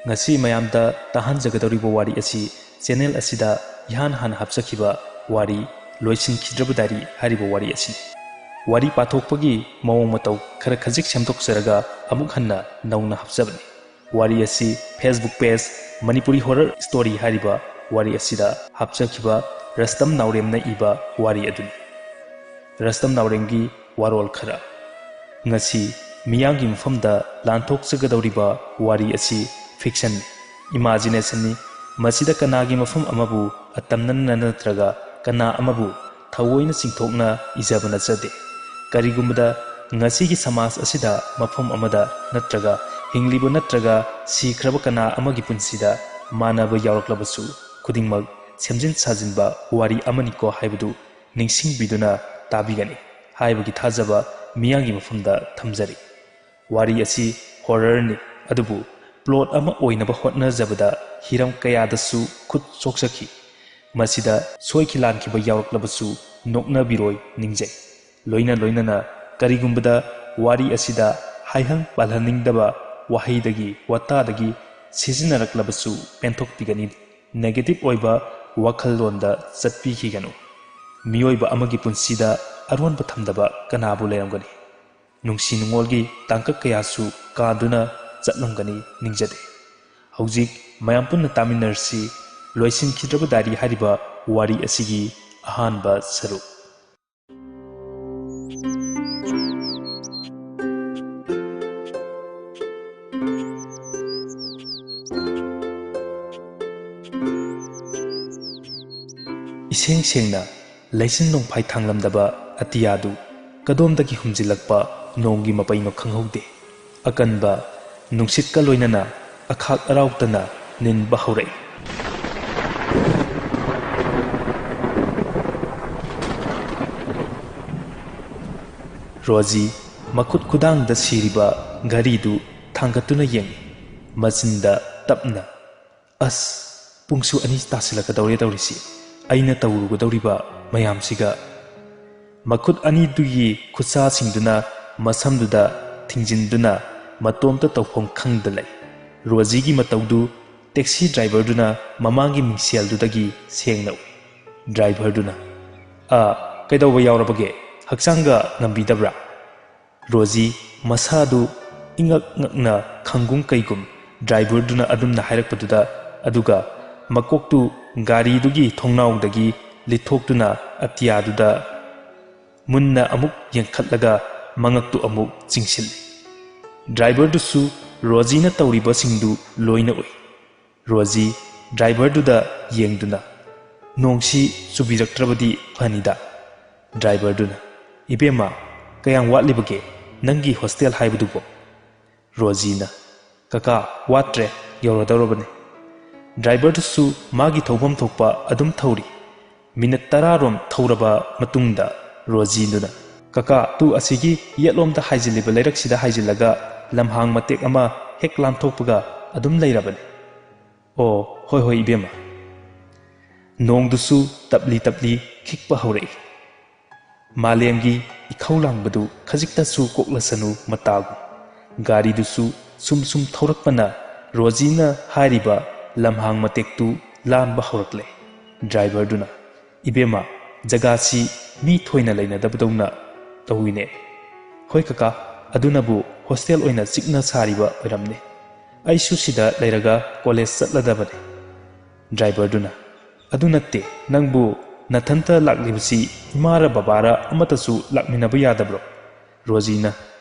ꯉꯁꯤ ꯃꯌꯥꯝꯗ ꯇꯥꯍꯟꯖꯒꯗꯧꯔꯤꯕ ꯋꯥꯔꯤ ꯑꯁꯤ channel ꯑꯁꯤꯗ ꯏꯍꯥꯟ ꯍꯥꯟꯅ ꯍꯥꯞꯆꯈꯤꯕ ꯋꯥꯔꯤ ꯂꯣꯏꯁꯤꯟꯈꯤꯗ꯭ꯔꯕ ꯗꯥꯏꯔꯤ ꯍꯥꯏꯔꯤꯕ ꯋꯥꯔꯤ ꯑꯁꯤꯅꯤ꯫ ꯋꯥꯔꯤ ꯄꯥꯊꯣꯛꯄꯒꯤ ꯃꯑꯣꯡ ꯃꯇꯧ ꯈꯔ ꯈꯖꯤꯛ ꯁꯦꯝꯗꯣꯛꯆꯔꯒ ꯑꯃꯨꯛ ꯍꯟꯅ ꯅꯧꯅ ꯍꯥꯞꯆꯕꯅꯤ꯫ ꯋꯥꯔꯤ ꯑꯁꯤ Facebook page Manipuri Horror Story ꯍꯥꯏꯔꯤꯕ ꯋꯥꯔꯤ ꯑꯁꯤꯗ ꯍꯥꯞꯆꯈꯤꯕ ꯔꯁꯇꯝ ꯅꯥꯎꯔꯦꯝꯅ ꯏꯕ ꯋꯥꯔꯤ ꯑꯗꯨꯅꯤ꯫ ꯔꯁꯇꯝ ꯅꯥꯎꯔꯦꯝꯒꯤ ꯋꯥꯔꯣꯜ ꯈꯔ꯫ ꯉꯁꯤ ꯃꯤꯌꯥꯝꯒꯤ ꯃꯐꯝꯗ ꯂꯥꯟꯊꯣꯛꯆꯒꯗꯧꯔꯤꯕ ꯋꯥꯔꯤ ꯑꯁꯤ fiction ꯅꯤ, imagination ꯅꯤ꯫ ꯃꯁꯤꯗ ꯀꯅꯥꯒꯤ ꯃꯐꯝ ꯑꯃꯕꯨ ꯑꯇꯝꯅꯅ ꯅꯠꯇ꯭ꯔꯒ ꯀꯅꯥ ꯑꯃꯕꯨ ꯊꯑꯣꯏꯅ ꯆꯤꯡꯊꯣꯛꯅ ꯏꯖꯕ ꯅꯠꯆꯗꯦ꯫ ꯀꯔꯤꯒꯨꯝꯕꯗ ꯉꯁꯤꯒꯤ ꯁꯃꯥꯖ ꯑꯁꯤꯗ ꯃꯐꯝ ꯑꯃꯗ ꯅꯠꯇ꯭ꯔꯒ ꯍꯤꯡꯂꯤꯕ ꯅꯠꯇ꯭ꯔꯒ ꯁꯤꯈ꯭ꯔꯕ ꯀꯅꯥ ꯑꯃꯒꯤ ꯄꯨꯟꯁꯤꯗ ꯃꯥꯟꯅꯕ ꯌꯥꯎꯔꯛꯂꯕꯁꯨ, ꯈꯨꯗꯤꯡꯃꯛ ꯁꯦꯝꯖꯤꯟ ꯁꯥꯖꯤꯟꯕ ꯋꯥꯔꯤ ꯑꯃꯅꯤꯀꯣ ꯍꯥꯏꯕꯗꯨ ꯅꯤꯡꯁꯤꯡꯕꯤꯗꯨꯅ ꯇꯥꯕꯤꯒꯅꯤ ꯍꯥꯏꯕꯒꯤ ꯊꯥꯖꯕ ꯃꯤꯌꯥꯝꯒꯤ ꯃꯐꯝꯗ ꯊꯝꯖꯔꯤ꯫ ꯋꯥꯔꯤ ꯑꯁꯤ horror ꯅꯤ, ꯑꯗꯨꯕꯨ plot ꯑꯃ ꯑꯣꯏꯅꯕ ꯍꯣꯠꯅꯖꯕꯗ ꯍꯤꯔꯝ ꯀꯌꯥꯗꯁꯨ ꯈꯨꯠ ꯁꯣꯛꯆꯈꯤ꯫ ꯃꯁꯤꯗ ꯁꯣꯏꯈꯤ ꯂꯥꯟꯈꯤꯕ ꯌꯥꯎꯔꯛꯂꯕꯁꯨ ꯅꯣꯛꯅꯕꯤꯔꯣꯏ ꯅꯤꯡꯖꯩ꯫ ꯂꯣꯏꯅ ꯂꯣꯏꯅꯅ ꯀꯔꯤꯒꯨꯝꯕꯗ ꯋꯥꯔꯤ ꯑꯁꯤꯗ ꯍꯥꯏꯍꯟ ꯄꯥꯜꯍꯟꯅꯤꯡꯗꯕ ꯋꯥꯍꯩꯗꯒꯤ ꯋꯥꯇꯥꯗꯒꯤ ꯁꯤꯖꯤꯟꯅꯔꯛꯂꯕꯁꯨ ꯄꯦꯟꯊꯣꯛꯄꯤꯒꯅꯤ꯫ Negative ꯑꯣꯏꯕ ꯋꯥꯈꯜꯂꯣꯟꯗ ꯆꯠꯄꯤꯈꯤꯒꯅꯨ꯫ ꯃꯤꯑꯣꯏꯕ ꯑꯃꯒꯤ ꯄꯨꯟꯁꯤꯗ ꯑꯔꯣꯟꯕ ꯊꯝꯗꯕ ꯀꯅꯥꯕꯨ ꯂꯩꯔꯝꯒꯅꯤ? ꯅꯨꯡꯁꯤ ꯅꯨꯡꯉꯣꯜꯒꯤ ꯇꯥꯡꯀꯛ ꯀꯌꯥꯁꯨ ꯀꯥꯗꯨꯅ ꯆꯠꯂꯝꯒꯅꯤ ꯅꯤꯡꯖꯗꯦ꯫ ꯍꯧꯖꯤꯛ ꯃꯌꯥꯝ ꯄꯨꯟꯅ ꯇꯥꯃꯤꯟꯅꯔꯁꯤ ꯂꯣꯏꯁꯤꯟꯈꯤꯗ꯭ꯔꯕ ꯗꯥꯏꯔꯤ ꯍꯥꯏꯔꯤꯕ ꯋꯥꯔꯤ ꯑꯁꯤꯒꯤ ꯑꯍꯥꯟꯕ ꯁꯔꯨꯛ꯫ ꯏꯁꯦꯡ ꯁꯦꯡꯅ ꯂꯩꯆꯤꯟ ꯅꯣꯡꯐꯥꯏ ꯊꯥꯡꯂꯝꯗꯕ ꯑꯇꯤꯌꯥꯗꯨ ꯀꯗꯣꯝꯗꯒꯤ ꯍꯨꯝꯖꯤꯜꯂꯛꯄ ꯅꯣꯡꯒꯤ ꯃꯄꯩꯅꯣ ꯈꯪꯍꯧꯗꯦ꯫ ꯑꯀꯟꯕ ꯅꯨꯡꯁꯤꯠꯀ ꯂꯣꯏꯅꯅ ꯑꯈꯥꯛ ꯑꯔꯥꯎꯇꯅ ꯅꯤꯟꯕ ꯍꯧꯔꯛꯏ꯫ ꯔꯣꯖꯤ ꯃꯈꯨꯠ ꯈꯨꯗꯥꯡꯗ ꯁꯤꯔꯤꯕ ꯘꯔꯤꯗꯨ ꯊꯥꯡꯒꯠꯇꯨꯅ ꯌꯦꯡꯏ꯫ ꯃꯆꯤꯟꯗ ꯇꯞꯅ, "ꯑꯁ, ꯄꯨꯡꯁꯨ ꯑꯅꯤ ꯇꯥꯁꯤꯜꯂꯛꯀꯗꯧꯔꯦ ꯇꯧꯔꯤꯁꯤ꯫ ꯑꯩꯅ ꯇꯧꯔꯨꯒꯗꯧꯔꯤꯕ ꯃꯌꯥꯝꯁꯤꯒ?" ꯃꯈꯨꯠ ꯑꯅꯤꯗꯨꯒꯤ ꯈꯨꯠꯁꯥꯁꯤꯡꯗꯨꯅ ꯃꯁꯝꯗꯨꯗ ꯊꯤꯡꯖꯤꯟꯗꯨꯅ ꯃꯇꯣꯝꯇ ꯇꯧꯐꯝ ꯈꯪꯗ ꯂꯩ꯫ ꯔꯣꯖꯤꯒꯤ ꯃꯇꯧꯗꯨ ꯇꯦꯛꯁꯤ ꯗ꯭ꯔꯥꯏꯚꯔꯗꯨꯅ ꯃꯃꯥꯡꯒꯤ ꯃꯤꯡꯁꯦꯜꯗꯨꯗꯒꯤ ꯁꯦꯡꯅ ꯎꯏ꯫ ꯗ꯭ꯔꯥꯏꯚꯔꯗꯨꯅ, "ꯑ, ꯀꯩꯗꯧꯕ ꯌꯥꯎꯔꯕꯒꯦ? ꯍꯛꯆꯥꯡꯒ ꯉꯝꯕꯤꯗꯕ꯭ꯔꯥ?" ꯔꯣꯖꯤ ꯃꯁꯥꯗꯨ ꯏꯉꯛ ꯉꯛꯅ ꯈꯪꯒꯨꯝ ꯀꯩꯒꯨꯝ ꯗ꯭ꯔꯥꯏꯚꯔꯗꯨꯅ ꯑꯗꯨꯝꯅ ꯍꯥꯏꯔꯛꯄꯗꯨꯗ, ꯑꯗꯨꯒ ꯃꯀꯣꯛꯇꯨ ꯒꯥꯔꯤꯗꯨꯒꯤ ꯊꯣꯡꯅꯥꯎꯗꯒꯤ ꯂꯤꯊꯣꯛꯇꯨꯅ ꯑꯇꯤꯌꯥꯗꯨꯗ ꯃꯨꯟꯅ ꯑꯃꯨꯛ ꯌꯦꯡꯈꯠꯂꯒ ꯃꯉꯛꯇꯨ ꯑꯃꯨꯛ ꯆꯤꯡꯁꯤꯜꯂꯤ꯫ ꯗ꯭ꯔꯥꯏꯚꯔꯗꯨꯁꯨ ꯔꯣꯖꯤꯅ ꯇꯧꯔꯤꯕꯁꯤꯡꯗꯨ ꯂꯣꯏꯅ ꯎꯏ꯫ ꯔꯣꯖꯤ ꯗ꯭ꯔꯥꯏꯚꯔꯗꯨꯗ ꯌꯦꯡꯗꯨꯅ, "ꯅꯣꯡꯁꯤ ꯆꯨꯕꯤꯔꯛꯇ꯭ꯔꯕꯗꯤ ꯐꯅꯤꯗ꯫" ꯗ꯭ꯔꯥꯏꯚꯔꯗꯨꯅ, "ꯏꯕꯦꯝꯃ, ꯀꯌꯥꯝ ꯋꯥꯠꯂꯤꯕꯒꯦ ꯅꯪꯒꯤ ꯍꯣꯁꯇꯦꯜ ꯍꯥꯏꯕꯗꯨꯕꯣ?" ꯔꯣꯖꯤꯅ, "ꯀꯀꯥ, ꯋꯥꯠꯇ꯭ꯔꯦ, ꯌꯧꯔꯗꯧꯔꯕꯅꯤ꯫" ꯗ꯭ꯔꯥꯏꯚꯔꯗꯨꯁꯨ ꯃꯥꯒꯤ ꯊꯧꯐꯝ ꯊꯣꯛꯄ ꯑꯗꯨꯝ ꯊꯧꯔꯤ꯫ ꯃꯤꯅꯠ ꯇꯔꯥꯔꯣꯝ ꯊꯧꯔꯕ ꯃꯇꯨꯡꯗ ꯔꯣꯖꯤꯗꯨꯅ, "ꯀꯀꯥ, ꯇꯨ ꯑꯁꯤꯒꯤ ꯌꯦꯠꯂꯣꯝꯗ ꯍꯥꯏꯖꯤꯜꯂꯤꯕ ꯂꯩꯔꯛꯁꯤꯗ ꯍꯥꯏꯖꯤꯜꯂꯒ ꯂꯝꯍꯥꯡ ꯃꯇꯦꯛ ꯑꯃ ꯍꯦꯛ ꯂꯥꯟꯊꯣꯛꯄꯒ ꯑꯗꯨꯝ ꯂꯩꯔꯕꯅꯤ꯫" "ꯑꯣ, ꯍꯣꯏ ꯍꯣꯏ, ꯏꯕꯦꯝꯃ꯫" ꯅꯣꯡꯗꯨꯁꯨ ꯇꯞꯂꯤ ꯇꯞꯂꯤ ꯈꯤꯛꯄ ꯍꯧꯔꯛꯏ꯫ ꯃꯥꯂꯦꯝꯒꯤ ꯏꯈꯧ ꯂꯥꯡꯕꯗꯨ ꯈꯖꯤꯛꯇꯁꯨ ꯀꯣꯛꯂꯁꯅꯨ ꯃꯇꯥꯒꯨꯝ꯫ ꯒꯥꯔꯤꯗꯨꯁꯨ ꯁꯨꯝ ꯁꯨꯝ ꯊꯧꯔꯛꯄꯅ ꯔꯣꯖꯤꯅ ꯍꯥꯏꯔꯤꯕ ꯂꯝꯍꯥꯡ ꯃꯇꯦꯛꯇꯨ ꯂꯥꯟꯕ ꯍꯧꯔꯛꯂꯦ꯫ ꯗ꯭ꯔꯥꯏꯚꯔꯗꯨꯅ, "ꯏꯕꯦꯝꯃ, ꯖꯒꯥꯁꯤ ꯃꯤ ꯊꯣꯏꯅ ꯂꯩꯅꯗꯕꯗꯧꯅ ꯇꯧꯏꯅꯦ꯫" "ꯍꯣꯏ ꯀꯀꯥ, ꯑꯗꯨꯅꯕꯨ ꯍꯣꯁꯇꯦꯜ ꯑꯣꯏꯅ ꯆꯤꯛꯅ ꯁꯥꯔꯤꯕ ꯑꯣꯏꯔꯝꯅꯤ꯫ ꯑꯩꯁꯨ ꯁꯤꯗ ꯂꯩꯔꯒ ꯀꯣꯂꯦꯖ ꯆꯠꯂꯗꯕꯅꯤ꯫" ꯗ꯭ꯔꯥꯏꯚꯔꯗꯨꯅ, "ꯑꯗꯨ ꯅꯠꯇꯦ, ꯅꯪꯕꯨ ꯅꯊꯟꯇ ꯂꯥꯛꯂꯤꯕꯁꯤ ꯏꯃꯥꯔ ꯕꯕꯥꯔ ꯑꯃꯠꯇꯁꯨ ꯂꯥꯛꯃꯤꯟꯅꯕ ꯌꯥꯗꯕ꯭ꯔꯣ?" ꯔꯣꯖꯤꯅ,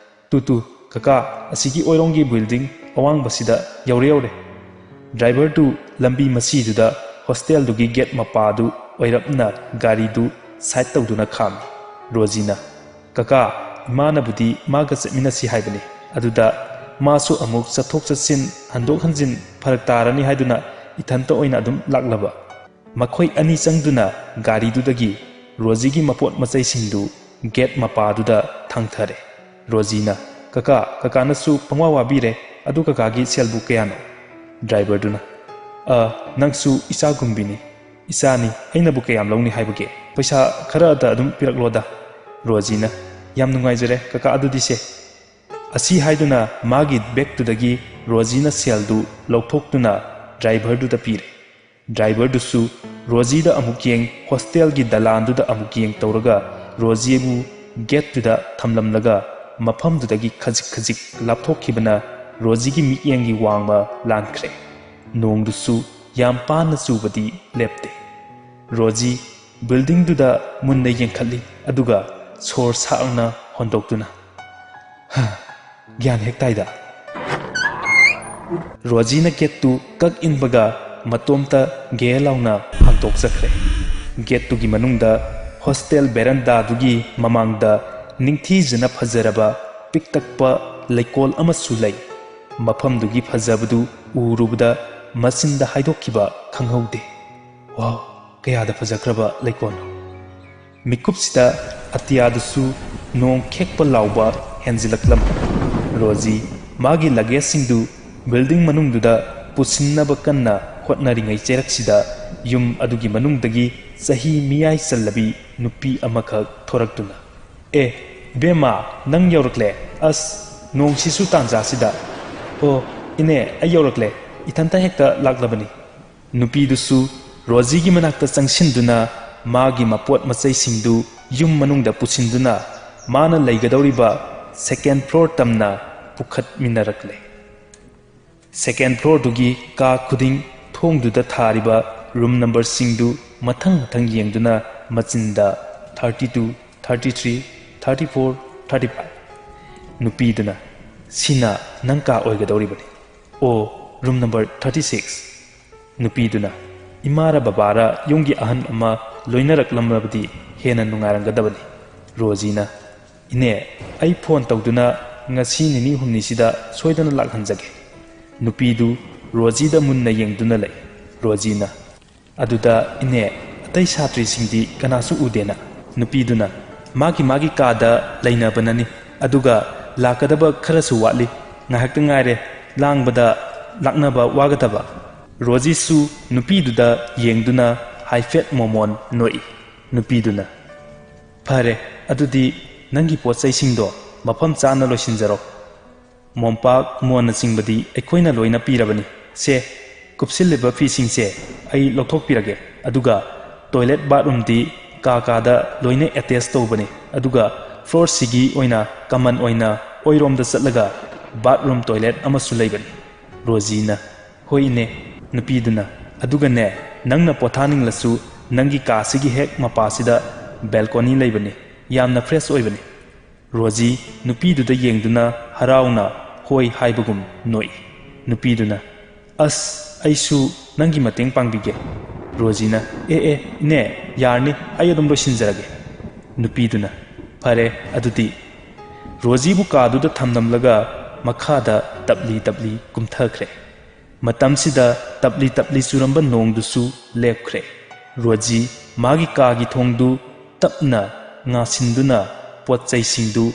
"ꯇꯨ ꯇꯨ, ꯀꯀꯥ, ꯑꯁꯤꯒꯤ ꯑꯣꯏꯔꯣꯝꯒꯤ ꯕꯤꯜꯗꯤꯡ ꯑꯋꯥꯡꯕꯁꯤꯗ ꯌꯧꯔꯦ ꯌꯧꯔꯦ꯫" ꯗ꯭ꯔꯥꯏꯚꯔꯗꯨ ꯂꯝꯕꯤ ꯃꯁꯤꯗꯨꯗ ꯍꯣꯁꯇꯦꯜꯗꯨꯒꯤ ꯒꯦꯠ ꯃꯄꯥꯗꯨ ꯑꯣꯏꯔꯞꯅ ꯒꯥꯔꯤꯗꯨ ꯁꯥꯏꯠ ꯇꯧꯗꯨꯅ ꯈꯥꯝꯃꯤ꯫ ꯔꯣꯖꯤꯅ, "ꯀꯀꯥ, ꯏꯃꯥꯅꯕꯨꯗꯤ ꯃꯥꯒ ꯆꯠꯃꯤꯟꯅꯁꯤ ꯍꯥꯏꯕꯅꯤ꯫ ꯑꯗꯨꯗ ꯃꯥꯁꯨ ꯑꯃꯨꯛ ꯆꯠꯊꯣꯛ ꯆꯠꯁꯤꯟ, ꯍꯟꯗꯣꯛ ꯍꯟꯖꯤꯟ ꯐꯔꯛ ꯇꯥꯔꯅꯤ ꯍꯥꯏꯗꯨꯅ ꯏꯊꯟꯇ ꯑꯣꯏꯅ ꯑꯗꯨꯝ ꯂꯥꯛꯂꯕ꯫" ꯃꯈꯣꯏ ꯑꯅꯤ ꯆꯪꯗꯨꯅ ꯒꯥꯔꯤꯗꯨꯗꯒꯤ ꯔꯣꯖꯤꯒꯤ ꯃꯄꯣꯠ ꯃꯆꯩꯁꯤꯡꯗꯨ ꯒꯦꯠ ꯃꯄꯥꯗꯨꯗ ꯊꯥꯡꯊꯔꯦ꯫ ꯔꯣꯖꯤꯅ, "ꯀꯀꯥ, ꯀꯀꯥꯅꯁꯨ ꯄꯪꯋꯥ ꯋꯥꯕꯤꯔꯦ꯫ ꯑꯗꯨ ꯀꯀꯥꯒꯤ ꯁꯦꯜꯕꯨ ꯀꯌꯥꯅꯣ?" ꯗ꯭ꯔꯥꯏꯚꯔꯗꯨꯅ, "ꯑ, ꯅꯪꯁꯨ ꯏꯆꯥꯒꯨꯝꯕꯤꯅꯤ꯫ ꯏꯆꯥꯅꯤ, ꯑꯩꯅꯕꯨ ꯀꯌꯥꯝ ꯂꯧꯅꯤ ꯍꯥꯏꯕꯒꯦ? ꯄꯩꯁꯥ ꯈꯔꯗ ꯑꯗꯨꯝ ꯄꯤꯔꯛꯂꯣꯗ꯫" ꯔꯣꯖꯤꯅ, "ꯌꯥꯝ ꯅꯨꯡꯉꯥꯏꯖꯔꯦ ꯀꯀꯥ, ꯑꯗꯨꯗꯤ ꯁꯦ꯫" ꯑꯁꯤ ꯍꯥꯏꯗꯨꯅ ꯃꯥꯒꯤ ꯕꯦꯒꯇꯨꯗꯒꯤ ꯔꯣꯖꯤꯅ ꯁꯦꯜꯗꯨ ꯂꯧꯊꯣꯛꯇꯨꯅ ꯗ꯭ꯔꯥꯏꯚꯔꯗꯨꯗ ꯄꯤꯔꯦ꯫ ꯗ꯭ꯔꯥꯏꯚꯔꯗꯨꯁꯨ ꯔꯣꯖꯤꯗ ꯑꯃꯨꯛ ꯌꯦꯡ, ꯍꯣꯁꯇꯦꯜꯒꯤ ꯗꯂꯥꯟꯗꯨꯗ ꯑꯃꯨꯛ ꯌꯦꯡ ꯇꯧꯔꯒ ꯔꯣꯖꯤꯕꯨ ꯒꯦꯠꯇꯨꯗ ꯊꯝꯂꯝꯂꯒ ꯃꯐꯝꯗꯨꯗꯒꯤ ꯈꯖꯤꯛ ꯈꯖꯤꯛ ꯂꯥꯞꯊꯣꯛꯈꯤꯕꯅ ꯔꯣꯖꯤꯒꯤ ꯃꯤꯠꯌꯦꯡꯒꯤ ꯋꯥꯡꯃ ꯂꯥꯟꯈ꯭ꯔꯦ꯫ ꯅꯣꯡꯗꯨꯁꯨ ꯌꯥꯝ ꯄꯥꯅ ꯆꯨꯕꯗꯤ ꯂꯦꯞꯇꯦ꯫ ꯔꯣꯖꯤ ꯕꯤꯜꯗꯤꯡꯗꯨꯗ ꯃꯨꯟꯅ ꯌꯦꯡꯈꯠꯂꯤ, ꯑꯗꯨꯒ ꯁꯣꯔ ꯁꯥꯡꯅ ꯍꯣꯟꯗꯣꯛꯇꯨꯅ, "ꯍ, ꯒ꯭ꯌꯥꯟ ꯍꯦꯛ ꯇꯥꯏꯗ꯫" ꯔꯣꯖꯤꯅ ꯒꯦꯠꯇꯨ ꯀꯛ ꯏꯟꯕꯒ ꯃꯇꯣꯝꯇ ꯒꯦ ꯂꯥꯎꯅ ꯍꯥꯡꯗꯣꯛꯆꯈ꯭ꯔꯦ꯫ ꯒꯦꯠꯇꯨꯒꯤ ꯃꯅꯨꯡꯗ ꯍꯣꯁꯇꯦꯜ ꯕꯦꯔꯟꯗꯥꯗꯨꯒꯤ ꯃꯃꯥꯡꯗ ꯅꯤꯡꯊꯤꯖꯅ ꯐꯖꯔꯕ ꯄꯤꯛꯇꯛꯄ ꯂꯩꯀꯣꯜ ꯑꯃꯁꯨ ꯂꯩ꯫ ꯃꯐꯝꯗꯨꯒꯤ ꯐꯖꯕꯗꯨ ꯎꯔꯨꯕꯗ ꯃꯆꯤꯟꯗ ꯍꯥꯏꯗꯣꯛꯈꯤꯕ ꯈꯪꯍꯧꯗꯦ꯫ ꯋꯥꯎ, ꯀꯌꯥꯗ ꯐꯖꯈ꯭ꯔꯕ ꯂꯩꯀꯣꯜꯅꯣ! ꯃꯤꯀꯨꯞꯁꯤꯗ ꯑꯇꯤꯌꯥꯗꯨꯁꯨ ꯅꯣꯡ ꯈꯦꯛꯄ ꯂꯥꯎꯕ ꯍꯦꯟꯖꯤꯜꯂꯛꯂꯝꯃꯤ꯫ ꯔꯣꯖꯤ ꯃꯥꯒꯤ ꯂꯒꯦꯖꯁꯤꯡꯗꯨ ꯕꯤꯜꯗꯤꯡ ꯃꯅꯨꯡꯗꯨꯗ ꯄꯨꯁꯤꯟꯅꯕ ꯀꯟꯅ ꯍꯣꯠꯅꯔꯤꯉꯩ ꯆꯩꯔꯛꯁꯤꯗ ꯌꯨꯝ ꯑꯗꯨꯒꯤ ꯃꯅꯨꯡꯗꯒꯤ ꯆꯍꯤ ꯃꯤꯌꯥꯏ ꯆꯜꯂꯕꯤ ꯅꯨꯄꯤ ꯑꯃꯈꯛ ꯊꯣꯔꯛꯇꯨꯅ, "ꯑꯦ, ꯏꯕꯦꯝꯃ, ꯅꯪ ꯌꯧꯔꯛꯂꯦ? ꯑꯁ, ꯅꯣꯡꯁꯤꯁꯨ ꯇꯥꯟꯖꯥꯁꯤꯗ꯫ ꯑꯣ, ꯏꯅꯦ, ꯑꯩ ꯌꯧꯔꯛꯂꯦ꯫ ꯏꯊꯟꯇ ꯍꯦꯛꯇ ꯂꯥꯛꯂꯕꯅꯤ꯫" ꯅꯨꯄꯤꯗꯨꯁꯨ ꯔꯣꯖꯤꯒꯤ ꯃꯅꯥꯛꯇ ꯆꯪꯁꯤꯟꯗꯨꯅ ꯃꯥꯒꯤ ꯃꯄꯣꯠ ꯃꯆꯩꯁꯤꯡꯗꯨ ꯌꯨꯝ ꯃꯅꯨꯡꯗ ꯄꯨꯁꯤꯟꯗꯨꯅ ꯃꯥꯅ ꯂꯩꯒꯗꯧꯔꯤꯕ ꯁꯦꯀꯦꯟ ꯐ꯭ꯂꯣꯔ ꯇꯝꯅ ꯄꯨꯈꯠꯃꯤꯟꯅꯔꯛꯂꯦ꯫ ꯁꯦꯀꯦꯟ ꯐ꯭ꯂꯣꯔꯗꯨꯒꯤ ꯀꯥ ꯈꯨꯗꯤꯡ ꯊꯣꯡꯗꯨꯗ ꯊꯥꯔꯤꯕ ꯔꯨꯝ ꯅꯝꯕꯔꯁꯤꯡꯗꯨ ꯃꯊꯪ ꯃꯊꯪ ꯌꯦꯡꯗꯨꯅ ꯃꯆꯤꯟꯗ, "thirty two, thirty three, thirty four, thirty five". ꯅꯨꯄꯤꯗꯨꯅ, "ꯁꯤꯅ ꯅꯪ ꯀꯥ ꯑꯣꯏꯒꯗꯧꯔꯤꯕꯅꯤ꯫ ꯑꯣ, ꯔꯨꯝ ꯅꯝꯕꯔ ꯊꯥꯔꯇꯤ ꯁꯤꯛꯁ"꯫ ꯅꯨꯄꯤꯗꯨꯅ, "ꯏꯃꯥꯔ ꯕꯕꯥꯔ ꯌꯨꯝꯒꯤ ꯑꯍꯟ ꯑꯃ ꯂꯣꯏꯅꯔꯛꯂꯝꯂꯕꯗꯤ ꯍꯦꯟꯅ ꯅꯨꯡꯉꯥꯏꯔꯝꯒꯗꯕꯅꯤ꯫ ꯔꯣꯖꯤꯅ, "ꯏꯅꯦ, ꯑꯩ ꯐꯣꯟ ꯇꯧꯗꯨꯅ ꯉꯁꯤ ꯅꯤꯅꯤ ꯍꯨꯝꯅꯤꯁꯤꯗ ꯁꯣꯏꯗꯅ ꯂꯥꯛꯍꯟꯖꯒꯦ꯫" ꯅꯨꯄꯤꯗꯨ ꯔꯣꯖꯤꯗ ꯃꯨꯟꯅ ꯌꯦꯡꯗꯨꯅ ꯂꯩ꯫ ꯔꯣꯖꯤꯅ, "ꯑꯗꯨꯗ ꯏꯅꯦ, ꯑꯇꯩ ꯁꯥꯇ꯭ꯔꯤꯁꯤꯡꯗꯤ ꯀꯅꯥꯁꯨ ꯎꯗꯦꯅ?" ꯅꯨꯄꯤꯗꯨꯅ, "ꯃꯥꯒꯤ ꯃꯥꯒꯤ ꯀꯥꯗ ꯂꯩꯅꯕꯅꯅꯤ, ꯑꯗꯨꯒ ꯂꯥꯛꯀꯗꯕ ꯈꯔꯁꯨ ꯋꯥꯠꯂꯤ꯫ ꯉꯥꯏꯍꯥꯛꯇ ꯉꯥꯏꯔꯦ, ꯂꯥꯡꯕꯗ ꯂꯥꯛꯅꯕ ꯋꯥꯒꯗꯕ꯫" ꯔꯣꯖꯤꯁꯨ ꯅꯨꯄꯤꯗꯨꯗ ꯌꯦꯡꯗꯨꯅ ꯍꯥꯏꯐꯦꯠ ꯃꯣꯃꯣꯟ ꯅꯣꯛꯏ꯫ ꯅꯨꯄꯤꯗꯨꯅ, "ꯐꯔꯦ, ꯑꯗꯨꯗꯤ ꯅꯪꯒꯤ ꯄꯣꯠ ꯆꯩꯁꯤꯡꯗꯣ ꯃꯐꯝ ꯆꯥꯅ ꯂꯣꯏꯁꯤꯟꯖꯔꯣ꯫ ꯃꯣꯝꯄꯥꯛ ꯃꯣꯟꯅꯆꯤꯡꯕꯗꯤ ꯑꯩꯈꯣꯏꯅ ꯂꯣꯏꯅ ꯄꯤꯔꯕꯅꯤ꯫ ꯁꯦ, ꯀꯨꯞꯁꯤꯜꯂꯤꯕ ꯐꯤꯁꯤꯡꯁꯦ ꯑꯩ ꯂꯧꯊꯣꯛꯄꯤꯔꯒꯦ꯫ ꯑꯗꯨꯒ ꯇꯣꯏꯂꯦꯠ ꯕꯥꯠꯔꯨꯝꯗꯤ ꯀꯥ ꯀꯥꯗ ꯂꯣꯏꯅ ꯑꯦꯇꯦꯆ ꯇꯧꯕꯅꯤ꯫ ꯑꯗꯨꯒ ꯐ꯭ꯂꯣꯔꯁꯤꯒꯤ ꯑꯣꯏꯅ ꯀꯃꯟ ꯑꯣꯏꯅ ꯑꯣꯏꯔꯣꯝꯗ ꯆꯠꯂꯒ ꯕꯥꯠꯔꯨꯝ ꯇꯣꯏꯂꯦꯠ ꯑꯃꯁꯨ ꯂꯩꯕꯅꯤ꯫" ꯔꯣꯖꯤꯅ, "ꯍꯣꯏ ꯏꯅꯦ꯫" ꯅꯨꯄꯤꯗꯨꯅ, "ꯑꯗꯨꯒꯅꯦ, ꯅꯪꯅ ꯄꯣꯊꯥꯅꯤꯡꯂꯁꯨ ꯅꯪꯒꯤ ꯀꯥꯁꯤꯒꯤ ꯍꯦꯛ ꯃꯄꯥꯁꯤꯗ ꯕꯦꯜꯀꯣꯅꯤ ꯂꯩꯕꯅꯤ꯫ ꯌꯥꯝꯅ ꯐ꯭ꯔꯦꯁ ꯑꯣꯏꯕꯅꯤ꯫" ꯔꯣꯖꯤ ꯅꯨꯄꯤꯗꯨꯗ ꯌꯦꯡꯗꯨꯅ ꯍꯔꯥꯎꯅ ꯍꯣꯏ ꯍꯥꯏꯕꯒꯨꯝ ꯅꯣꯛꯏ꯫ ꯅꯨꯄꯤꯗꯨꯅ, "ꯑꯁ, ꯑꯩꯁꯨ ꯅꯪꯒꯤ ꯃꯇꯦꯡ ꯄꯥꯡꯕꯤꯒꯦ꯫" ꯔꯣꯖꯤꯅ, "ꯑꯦ ꯑꯦ, ꯏꯅꯦ, ꯌꯥꯔꯅꯤ, ꯑꯩ ꯑꯗꯨꯝ ꯂꯣꯏꯁꯤꯟꯖꯔꯒꯦ꯫" ꯅꯨꯄꯤꯗꯨꯅ, "ꯐꯔꯦ ꯑꯗꯨꯗꯤ꯫" ꯔꯣꯖꯤꯕꯨ ꯀꯥꯗꯨꯗ ꯊꯝꯂꯝꯂꯒ ꯃꯈꯥꯗ ꯇꯞꯂꯤ ꯇꯞꯂꯤ ꯀꯨꯝꯊꯈ꯭ꯔꯦ꯫ ꯃꯇꯝꯁꯤꯗ ꯇꯞꯂꯤ ꯇꯞꯂꯤ ꯆꯨꯔꯝꯕ ꯅꯣꯡꯗꯨꯁꯨ ꯂꯦꯞꯈ꯭ꯔꯦ꯫ ꯔꯣꯖꯤ ꯃꯥꯒꯤ ꯀꯥꯒꯤ ꯊꯣꯡꯗꯨ ꯇꯞꯅ ꯉꯥꯁꯤꯟꯗꯨꯅ ꯄꯣꯠ ꯆꯩꯁꯤꯡꯗꯨ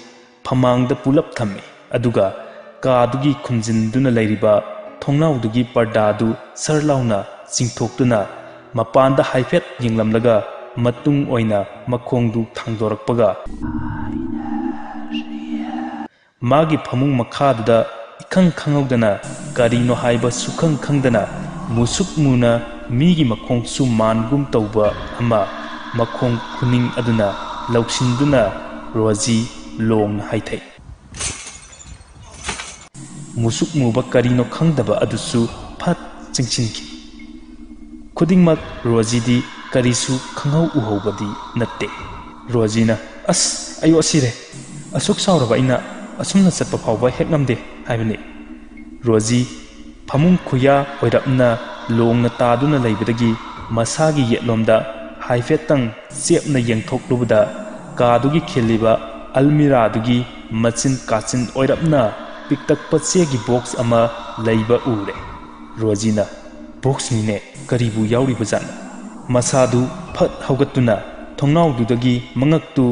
ꯐꯃꯥꯡꯗ ꯄꯨꯂꯞ ꯊꯝꯃꯤ꯫ ꯑꯗꯨꯒ ꯀꯥꯗꯨꯒꯤ ꯈꯨꯝꯖꯤꯟꯗꯨꯅ ꯂꯩꯔꯤꯕ ꯊꯣꯡꯅꯥꯎꯗꯨꯒꯤ ꯄꯔꯗꯥꯗꯨ ꯁꯔ ꯂꯥꯎꯅ ꯆꯤꯡꯊꯣꯛꯇꯨꯅ ꯃꯄꯥꯟꯗ ꯍꯥꯏꯐꯦꯠ ꯌꯦꯡꯂꯝꯂꯒ ꯃꯇꯨꯡ ꯑꯣꯏꯅ ꯃꯈꯣꯡꯗꯨ ꯊꯥꯡꯗꯣꯔꯛꯄꯒ ꯃꯥꯒꯤ ꯐꯃꯨꯡ ꯃꯈꯥꯗꯨꯗ ꯏꯈꯪ ꯈꯪꯍꯧꯗꯅ, ꯀꯔꯤꯅꯣ ꯍꯥꯏꯕ ꯁꯨꯈꯪ ꯈꯪꯗꯅ, ꯃꯨꯁꯨꯛ ꯃꯨꯅ ꯃꯤꯒꯤ ꯃꯈꯣꯡꯁꯨ ꯃꯥꯟꯒꯨꯝ ꯇꯧꯕ ꯑꯃ ꯃꯈꯣꯡ ꯈꯨꯅꯤꯡ ꯑꯗꯨꯅ ꯂꯧꯁꯤꯟꯗꯨꯅ ꯔꯣꯖꯤ ꯂꯣꯡꯅ ꯍꯥꯏꯊꯩ꯫ ꯃꯨꯁꯨꯛ ꯃꯨꯕ ꯀꯔꯤꯅꯣ ꯈꯪꯗꯕ ꯑꯗꯨꯁꯨ ꯐꯠ ꯆꯤꯡꯁꯤꯟꯈꯤ꯫ ꯈꯨꯗꯤꯡꯃꯛ ꯔꯣꯖꯤꯗꯤ ꯀꯔꯤꯁꯨ ꯈꯪꯍꯧ ꯎꯍꯧꯕꯗꯤ ꯅꯠꯇꯦ꯫ ꯔꯣꯖꯤꯅ, "ꯑꯁ, ꯑꯩ ꯑꯣꯠꯁꯤꯔꯦ꯫ ꯑꯁꯨꯛ ꯆꯥꯎꯔꯕ ꯑꯩꯅ ꯑꯁꯨꯝꯅ ꯆꯠꯄ ꯐꯥꯎꯕ ꯍꯦꯛ ꯉꯝꯗꯦ" ꯍꯥꯏꯕꯅꯤ꯫ ꯔꯣꯖꯤ ꯐꯃꯨꯡ ꯈꯨꯌꯥ ꯑꯣꯏꯔꯞꯅ ꯂꯣꯡꯅ ꯇꯥꯗꯨꯅ ꯂꯩꯕꯗꯒꯤ ꯃꯁꯥꯒꯤ ꯌꯦꯠꯂꯣꯝꯗ ꯍꯥꯏꯐꯦꯠꯇꯪ ꯆꯦꯞꯅ ꯌꯦꯡꯊꯣꯛꯂꯨꯕꯗ ꯀꯥꯗꯨꯒꯤ ꯈꯤꯜꯂꯤꯕ ꯑꯜꯃꯤꯔꯥꯗꯨꯒꯤ ꯃꯆꯤꯟ ꯀꯥꯆꯤꯟ ꯑꯣꯏꯔꯞꯅ ꯄꯤꯛꯇꯛꯄ ꯆꯦꯒꯤ ꯕꯣꯛꯁ ꯑꯃ ꯂꯩꯕ ꯎꯔꯦ꯫ ꯔꯣꯖꯤꯅ, "ꯕꯣꯛꯁꯅꯤꯅꯦ, ꯀꯔꯤꯕꯨ ꯌꯥꯎꯔꯤꯕꯖꯥꯠꯅꯣ?" ꯃꯁꯥꯗꯨ ꯐꯠ ꯍꯧꯒꯠꯇꯨꯅ ꯊꯣꯡꯅꯥꯎꯗꯨꯗꯒꯤ ꯃꯉꯛꯇꯨ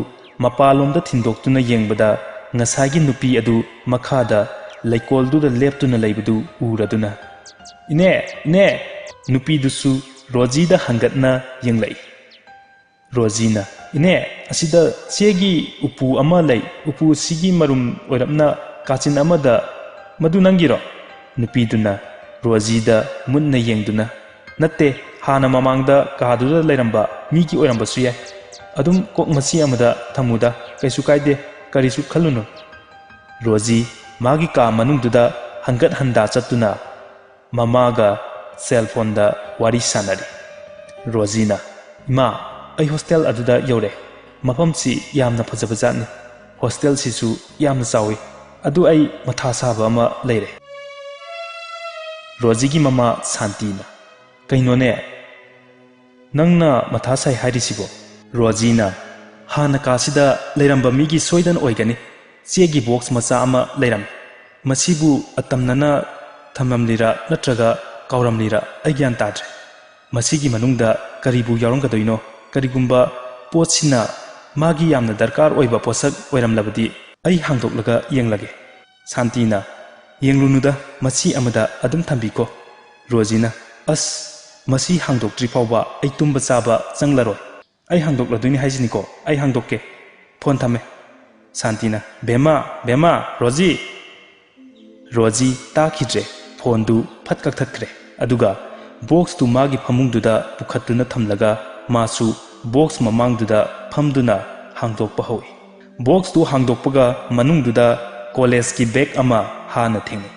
ꯃꯄꯥꯟꯂꯣꯝꯗ ꯊꯤꯟꯗꯣꯛꯇꯨꯅ ꯌꯦꯡꯕꯗ ꯉꯁꯥꯏꯒꯤ ꯅꯨꯄꯤ ꯑꯗꯨ ꯃꯈꯥꯗ ꯂꯩꯀꯣꯜꯗꯨꯗ ꯂꯦꯞꯇꯨꯅ ꯂꯩꯕꯗꯨ ꯎꯔꯗꯨꯅ, "ꯏꯅꯦ, ꯏꯅꯦ!" ꯅꯨꯄꯤꯗꯨꯁꯨ ꯔꯣꯖꯤꯗ ꯍꯪꯒꯠꯅ ꯌꯦꯡꯂꯛꯏ꯫ ꯔꯣꯖꯤꯅ, "ꯏꯅꯦ, ꯑꯁꯤꯗ ꯆꯦꯒꯤ ꯎꯄꯨ ꯑꯃ ꯂꯩ꯫ ꯎꯄꯨ ꯑꯁꯤꯒꯤ ꯃꯔꯨꯝ ꯑꯣꯏꯔꯞꯅ ꯀꯥꯆꯤꯟ ꯑꯃꯗ, ꯃꯗꯨ ꯅꯪꯒꯤꯔꯣ?" ꯅꯨꯄꯤꯗꯨꯅ ꯔꯣꯖꯤꯗ ꯃꯨꯟꯅ ꯌꯦꯡꯗꯨꯅ, "ꯅꯠꯇꯦ, ꯍꯥꯟꯅ ꯃꯃꯥꯡꯗ ꯀꯥꯗꯨꯗ ꯂꯩꯔꯝꯕ ꯃꯤꯒꯤ ꯑꯣꯏꯔꯝꯕꯁꯨ ꯌꯥꯏ꯫ ꯑꯗꯨꯝ ꯀꯣꯛ ꯃꯆꯤ ꯑꯃꯗ ꯊꯝꯃꯨꯗ, ꯀꯩꯁꯨ ꯀꯥꯏꯗꯦ, ꯀꯔꯤꯁꯨ ꯈꯜꯂꯨꯅꯨ꯫" ꯔꯣꯖꯤ ꯃꯥꯒꯤ ꯀꯥ ꯃꯅꯨꯡꯗꯨꯗ ꯍꯪꯒꯠ ꯍꯟꯗꯥ ꯆꯠꯇꯨꯅ ꯃꯃꯥꯒ ꯁꯦꯜ ꯐꯣꯟꯗ ꯋꯥꯔꯤ ꯁꯥꯟꯅꯔꯤ꯫ ꯔꯣꯖꯤꯅ, "ꯏꯃꯥ, ꯑꯩ ꯍꯣꯁꯇꯦꯜ ꯑꯗꯨꯗ ꯌꯧꯔꯦ꯫ ꯃꯐꯝꯁꯤ ꯌꯥꯝꯅ ꯐꯖꯕꯖꯥꯠꯅꯤ꯫ ꯍꯣꯁꯇꯦꯜꯁꯤꯁꯨ ꯌꯥꯝꯅ ꯆꯥꯎꯏ꯫ ꯑꯗꯨ ꯑꯩ ꯃꯊꯥ ꯁꯥꯕ ꯑꯃ ꯂꯩꯔꯦ꯫" ꯔꯣꯖꯤꯒꯤ ꯃꯃꯥ ꯁꯥꯟꯇꯤꯅ, "ꯀꯩꯅꯣꯅꯦ? ꯅꯪꯅ ꯃꯊꯥ ꯁꯥꯏ ꯍꯥꯏꯔꯤꯁꯤꯕꯣ?" ꯔꯣꯖꯤꯅ, "ꯍꯥꯟꯅ ꯀꯥꯁꯤꯗ ꯂꯩꯔꯝꯕ ꯃꯤꯒꯤ ꯁꯣꯏꯗꯅ ꯑꯣꯏꯒꯅꯤ꯫ ꯆꯦꯒꯤ ꯕꯣꯛꯁ ꯃꯆꯥ ꯑꯃ ꯂꯩꯔꯝꯃꯤ꯫ ꯃꯁꯤꯕꯨ ꯑꯇꯝꯅꯅ ꯊꯝꯂꯝꯂꯤꯔꯥ ꯅꯠꯇ꯭ꯔꯒ ꯀꯥꯎꯔꯝꯂꯤꯔꯥ ꯑꯩ ꯒ꯭ꯌꯥꯟ ꯇꯥꯗ꯭ꯔꯦ꯫ ꯃꯁꯤꯒꯤ ꯃꯅꯨꯡꯗ ꯀꯔꯤꯕꯨ ꯌꯥꯎꯔꯝꯒꯗꯣꯏꯅꯣ? ꯀꯔꯤꯒꯨꯝꯕ ꯄꯣꯠꯁꯤꯅ ꯃꯥꯒꯤ ꯌꯥꯝꯅ ꯗꯔꯀꯥꯔ ꯑꯣꯏꯕ ꯄꯣꯠꯁꯛ ꯑꯣꯏꯔꯝꯂꯕꯗꯤ ꯑꯩ ꯍꯥꯡꯗꯣꯛꯂꯒ ꯌꯦꯡꯂꯒꯦ꯫" ꯁꯥꯟꯇꯤꯅ, "ꯌꯦꯡꯂꯨꯅꯨꯗ, ꯃꯁꯤ ꯑꯃꯗ ꯑꯗꯨꯝ ꯊꯝꯕꯤꯈꯣ꯫" ꯔꯣꯖꯤꯅ, "ꯑꯁ, ꯃꯁꯤ ꯍꯥꯡꯗꯣꯛꯇ꯭ꯔꯤ ꯐꯥꯎꯕ ꯑꯩ ꯇꯨꯝꯕ ꯆꯥꯕ ꯆꯪꯂꯔꯣꯏ꯫ ꯑꯩ ꯍꯥꯡꯗꯣꯛꯂꯗꯣꯏꯅꯤ ꯍꯥꯏꯁꯤꯅꯤꯀꯣ, ꯑꯩ ꯍꯥꯡꯗꯣꯛꯀꯦ꯫ ꯐꯣꯟ ꯊꯝꯃꯦ꯫" ꯁꯥꯟꯇꯤꯅ, "ꯕꯦꯝꯃ, ꯕꯦꯝꯃ, ꯔꯣꯖꯤ!" ꯔꯣꯖꯤ ꯇꯥꯈꯤꯗ꯭ꯔꯦ꯫ ꯐꯣꯟꯗꯨ ꯐꯠ ꯀꯛꯊꯠꯈ꯭ꯔꯦ꯫ ꯑꯗꯨꯒ ꯕꯣꯛꯁꯇꯨ ꯃꯥꯒꯤ ꯐꯃꯨꯡꯗꯨꯗ ꯄꯨꯈꯠꯇꯨꯅ ꯊꯝꯂꯒ ꯃꯥꯁꯨ ꯕꯣꯛꯁ ꯃꯃꯥꯡꯗꯨꯗ ꯐꯝꯗꯨꯅ ꯍꯥꯡꯗꯣꯛꯄ ꯍꯧꯏ꯫ ꯕꯣꯛꯁꯇꯨ ꯍꯥꯡꯗꯣꯛꯄꯒ ꯃꯅꯨꯡꯗꯨꯗ ꯀꯣꯂꯦꯖꯀꯤ ꯕꯦꯒ ꯑꯃ ꯍꯥꯟꯅ ꯊꯦꯡꯅꯩ꯫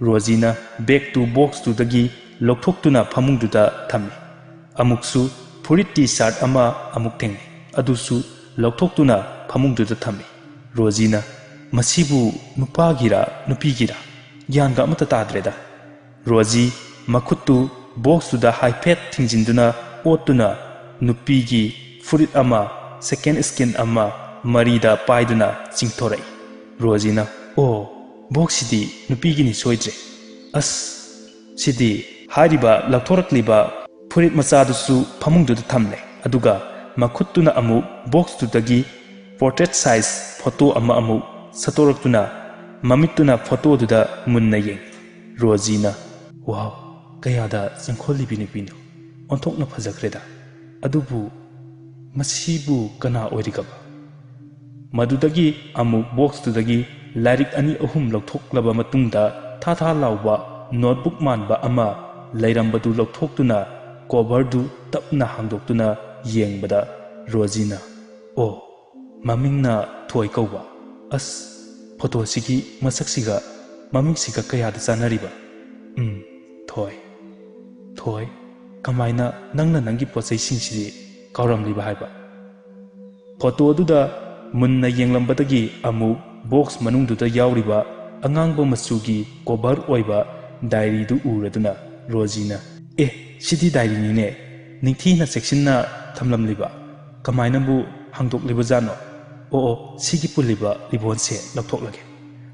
ꯔꯣꯖꯤꯅ ꯕꯦꯒꯇꯨ ꯕꯣꯛꯁꯇꯨꯗꯒꯤ ꯂꯧꯊꯣꯛꯇꯨꯅ ꯐꯃꯨꯡꯗꯨꯗ ꯊꯝꯃꯤ꯫ ꯑꯃꯨꯛꯁꯨ ꯐꯨꯔꯤꯠ ꯇꯤ ꯁꯥꯔꯠ ꯑꯃ ꯑꯃꯨꯛ ꯊꯦꯡꯅꯩ꯫ ꯑꯗꯨꯁꯨ ꯂꯧꯊꯣꯛꯇꯨꯅ ꯐꯃꯨꯡꯗꯨꯗ ꯊꯝꯃꯤ꯫ ꯔꯣꯖꯤꯅ, "ꯃꯁꯤꯕꯨ ꯅꯨꯄꯥꯒꯤꯔ ꯅꯨꯄꯤꯒꯤꯔ? ꯒ꯭ꯌꯥꯟꯒ ꯑꯃꯠꯇ ꯇꯥꯗ꯭ꯔꯦꯗ꯫" ꯔꯣꯖꯤ ꯃꯈꯨꯠꯇꯨ ꯕꯣꯛꯁꯇꯨꯗ ꯍꯥꯏꯐꯦꯠ ꯊꯤꯡꯖꯤꯟꯗꯨꯅ ꯑꯣꯠꯇꯨꯅ ꯅꯨꯄꯤꯒꯤ ꯐꯨꯔꯤꯠ ꯑꯃ, second skin ꯑꯃ ꯃꯔꯤꯗ ꯄꯥꯏꯗꯨꯅ ꯆꯤꯡꯊꯣꯔꯛꯏ꯫ ꯔꯣꯖꯤꯅ, "ꯑꯣ, boxꯁꯤꯗꯤ ꯅꯨꯄꯤꯒꯤꯅꯤ ꯁꯣꯏꯗ꯭ꯔꯦ꯫ ꯑꯁ, ꯁꯤꯗꯤ" ꯍꯥꯏꯔꯤꯕ ꯂꯧꯊꯣꯔꯛꯂꯤꯕ ꯐꯨꯔꯤꯠ ꯃꯆꯥꯗꯨꯁꯨ ꯐꯃꯨꯡꯗꯨꯗ ꯊꯝꯂꯦ꯫ ꯑꯗꯨꯒ ꯃꯈꯨꯠꯇꯨꯅ ꯑꯃꯨꯛ boxꯇꯨꯗꯒꯤ portrait size photo ꯑꯃ ꯑꯃꯨꯛ ꯁꯠꯇꯣꯔꯛꯇꯨꯅ ꯃꯃꯤꯠꯇꯨꯅ photoꯗꯨꯗ ꯃꯨꯟꯅ ꯌꯦꯡꯏ꯫ ꯔꯣꯖꯤꯅ, "ꯋꯥꯎ, ꯀꯌꯥꯗ ꯆꯪꯈꯣꯜꯂꯤꯕꯤ ꯅꯨꯄꯤꯅꯣ! ꯑꯣꯟꯊꯣꯛꯅ ꯐꯖꯈ꯭ꯔꯦꯗ꯫ ꯑꯗꯨꯕꯨ ꯃꯁꯤꯕꯨ ꯀꯅꯥ ꯑꯣꯏꯔꯤꯒꯕ?" ꯃꯗꯨꯗꯒꯤ ꯑꯃꯨꯛ boxꯇꯨꯗꯒꯤ ꯂꯥꯏꯔꯤꯛ ꯑꯅꯤ ꯑꯍꯨꯝ ꯂꯧꯊꯣꯛꯂꯕ ꯃꯇꯨꯡꯗ ꯊꯥ ꯊꯥ ꯂꯥꯎꯕ notebook ꯃꯥꯟꯕ ꯑꯃ ꯂꯩꯔꯝꯕꯗꯨ ꯂꯧꯊꯣꯛꯇꯨꯅ coverꯗꯨ ꯇꯞꯅ ꯍꯥꯡꯗꯣꯛꯇꯨꯅ ꯌꯦꯡꯕꯗ ꯔꯣꯖꯤꯅ, "ꯑꯣ, ꯃꯃꯤꯡꯅ ꯊꯣꯏ ꯀꯧꯕ꯫ ꯑꯁ, photoꯁꯤꯒꯤ ꯃꯁꯛꯁꯤꯒ ꯃꯃꯤꯡꯁꯤꯒ ꯀꯌꯥꯗ ꯆꯥꯟꯅꯔꯤꯕ? ꯎꯝ, ꯊꯣꯏ꯫ ꯊꯣꯏ, ꯀꯃꯥꯏꯅ ꯅꯪꯅ ꯅꯪꯒꯤ ꯄꯣꯠꯆꯩꯁꯤꯡꯁꯤꯗꯤ ꯀꯥꯎꯔꯝꯂꯤꯕ ꯍꯥꯏꯕ?" Photoꯗꯨꯗ ꯃꯨꯟꯅ ꯌꯦꯡꯂꯝꯕꯗꯒꯤ ꯑꯃꯨꯛ box ꯃꯅꯨꯡꯗꯨꯗ ꯌꯥꯎꯔꯤꯕ ꯑꯉꯥꯡꯕ ꯃꯆꯨꯒꯤ cover ꯑꯣꯏꯕ diaryꯗꯨ ꯎꯔꯗꯨꯅ ꯔꯣꯖꯤꯅ, "ꯑꯦ, ꯁꯤꯗꯤ diaryꯅꯤꯅꯦ꯫ ꯅꯤꯡꯊꯤꯅ ꯆꯦꯛꯁꯤꯟꯅ ꯊꯝꯂꯝꯂꯤꯕ꯫ ꯀꯃꯥꯏꯅꯕꯨ ꯍꯥꯡꯗꯣꯛꯂꯤꯕꯖꯥꯠꯅꯣ? ꯑꯣ, ꯑꯣ, ꯁꯤꯒꯤ ꯄꯨꯜꯂꯤꯕ ribbonꯁꯦ ꯂꯧꯊꯣꯛꯂꯒꯦ꯫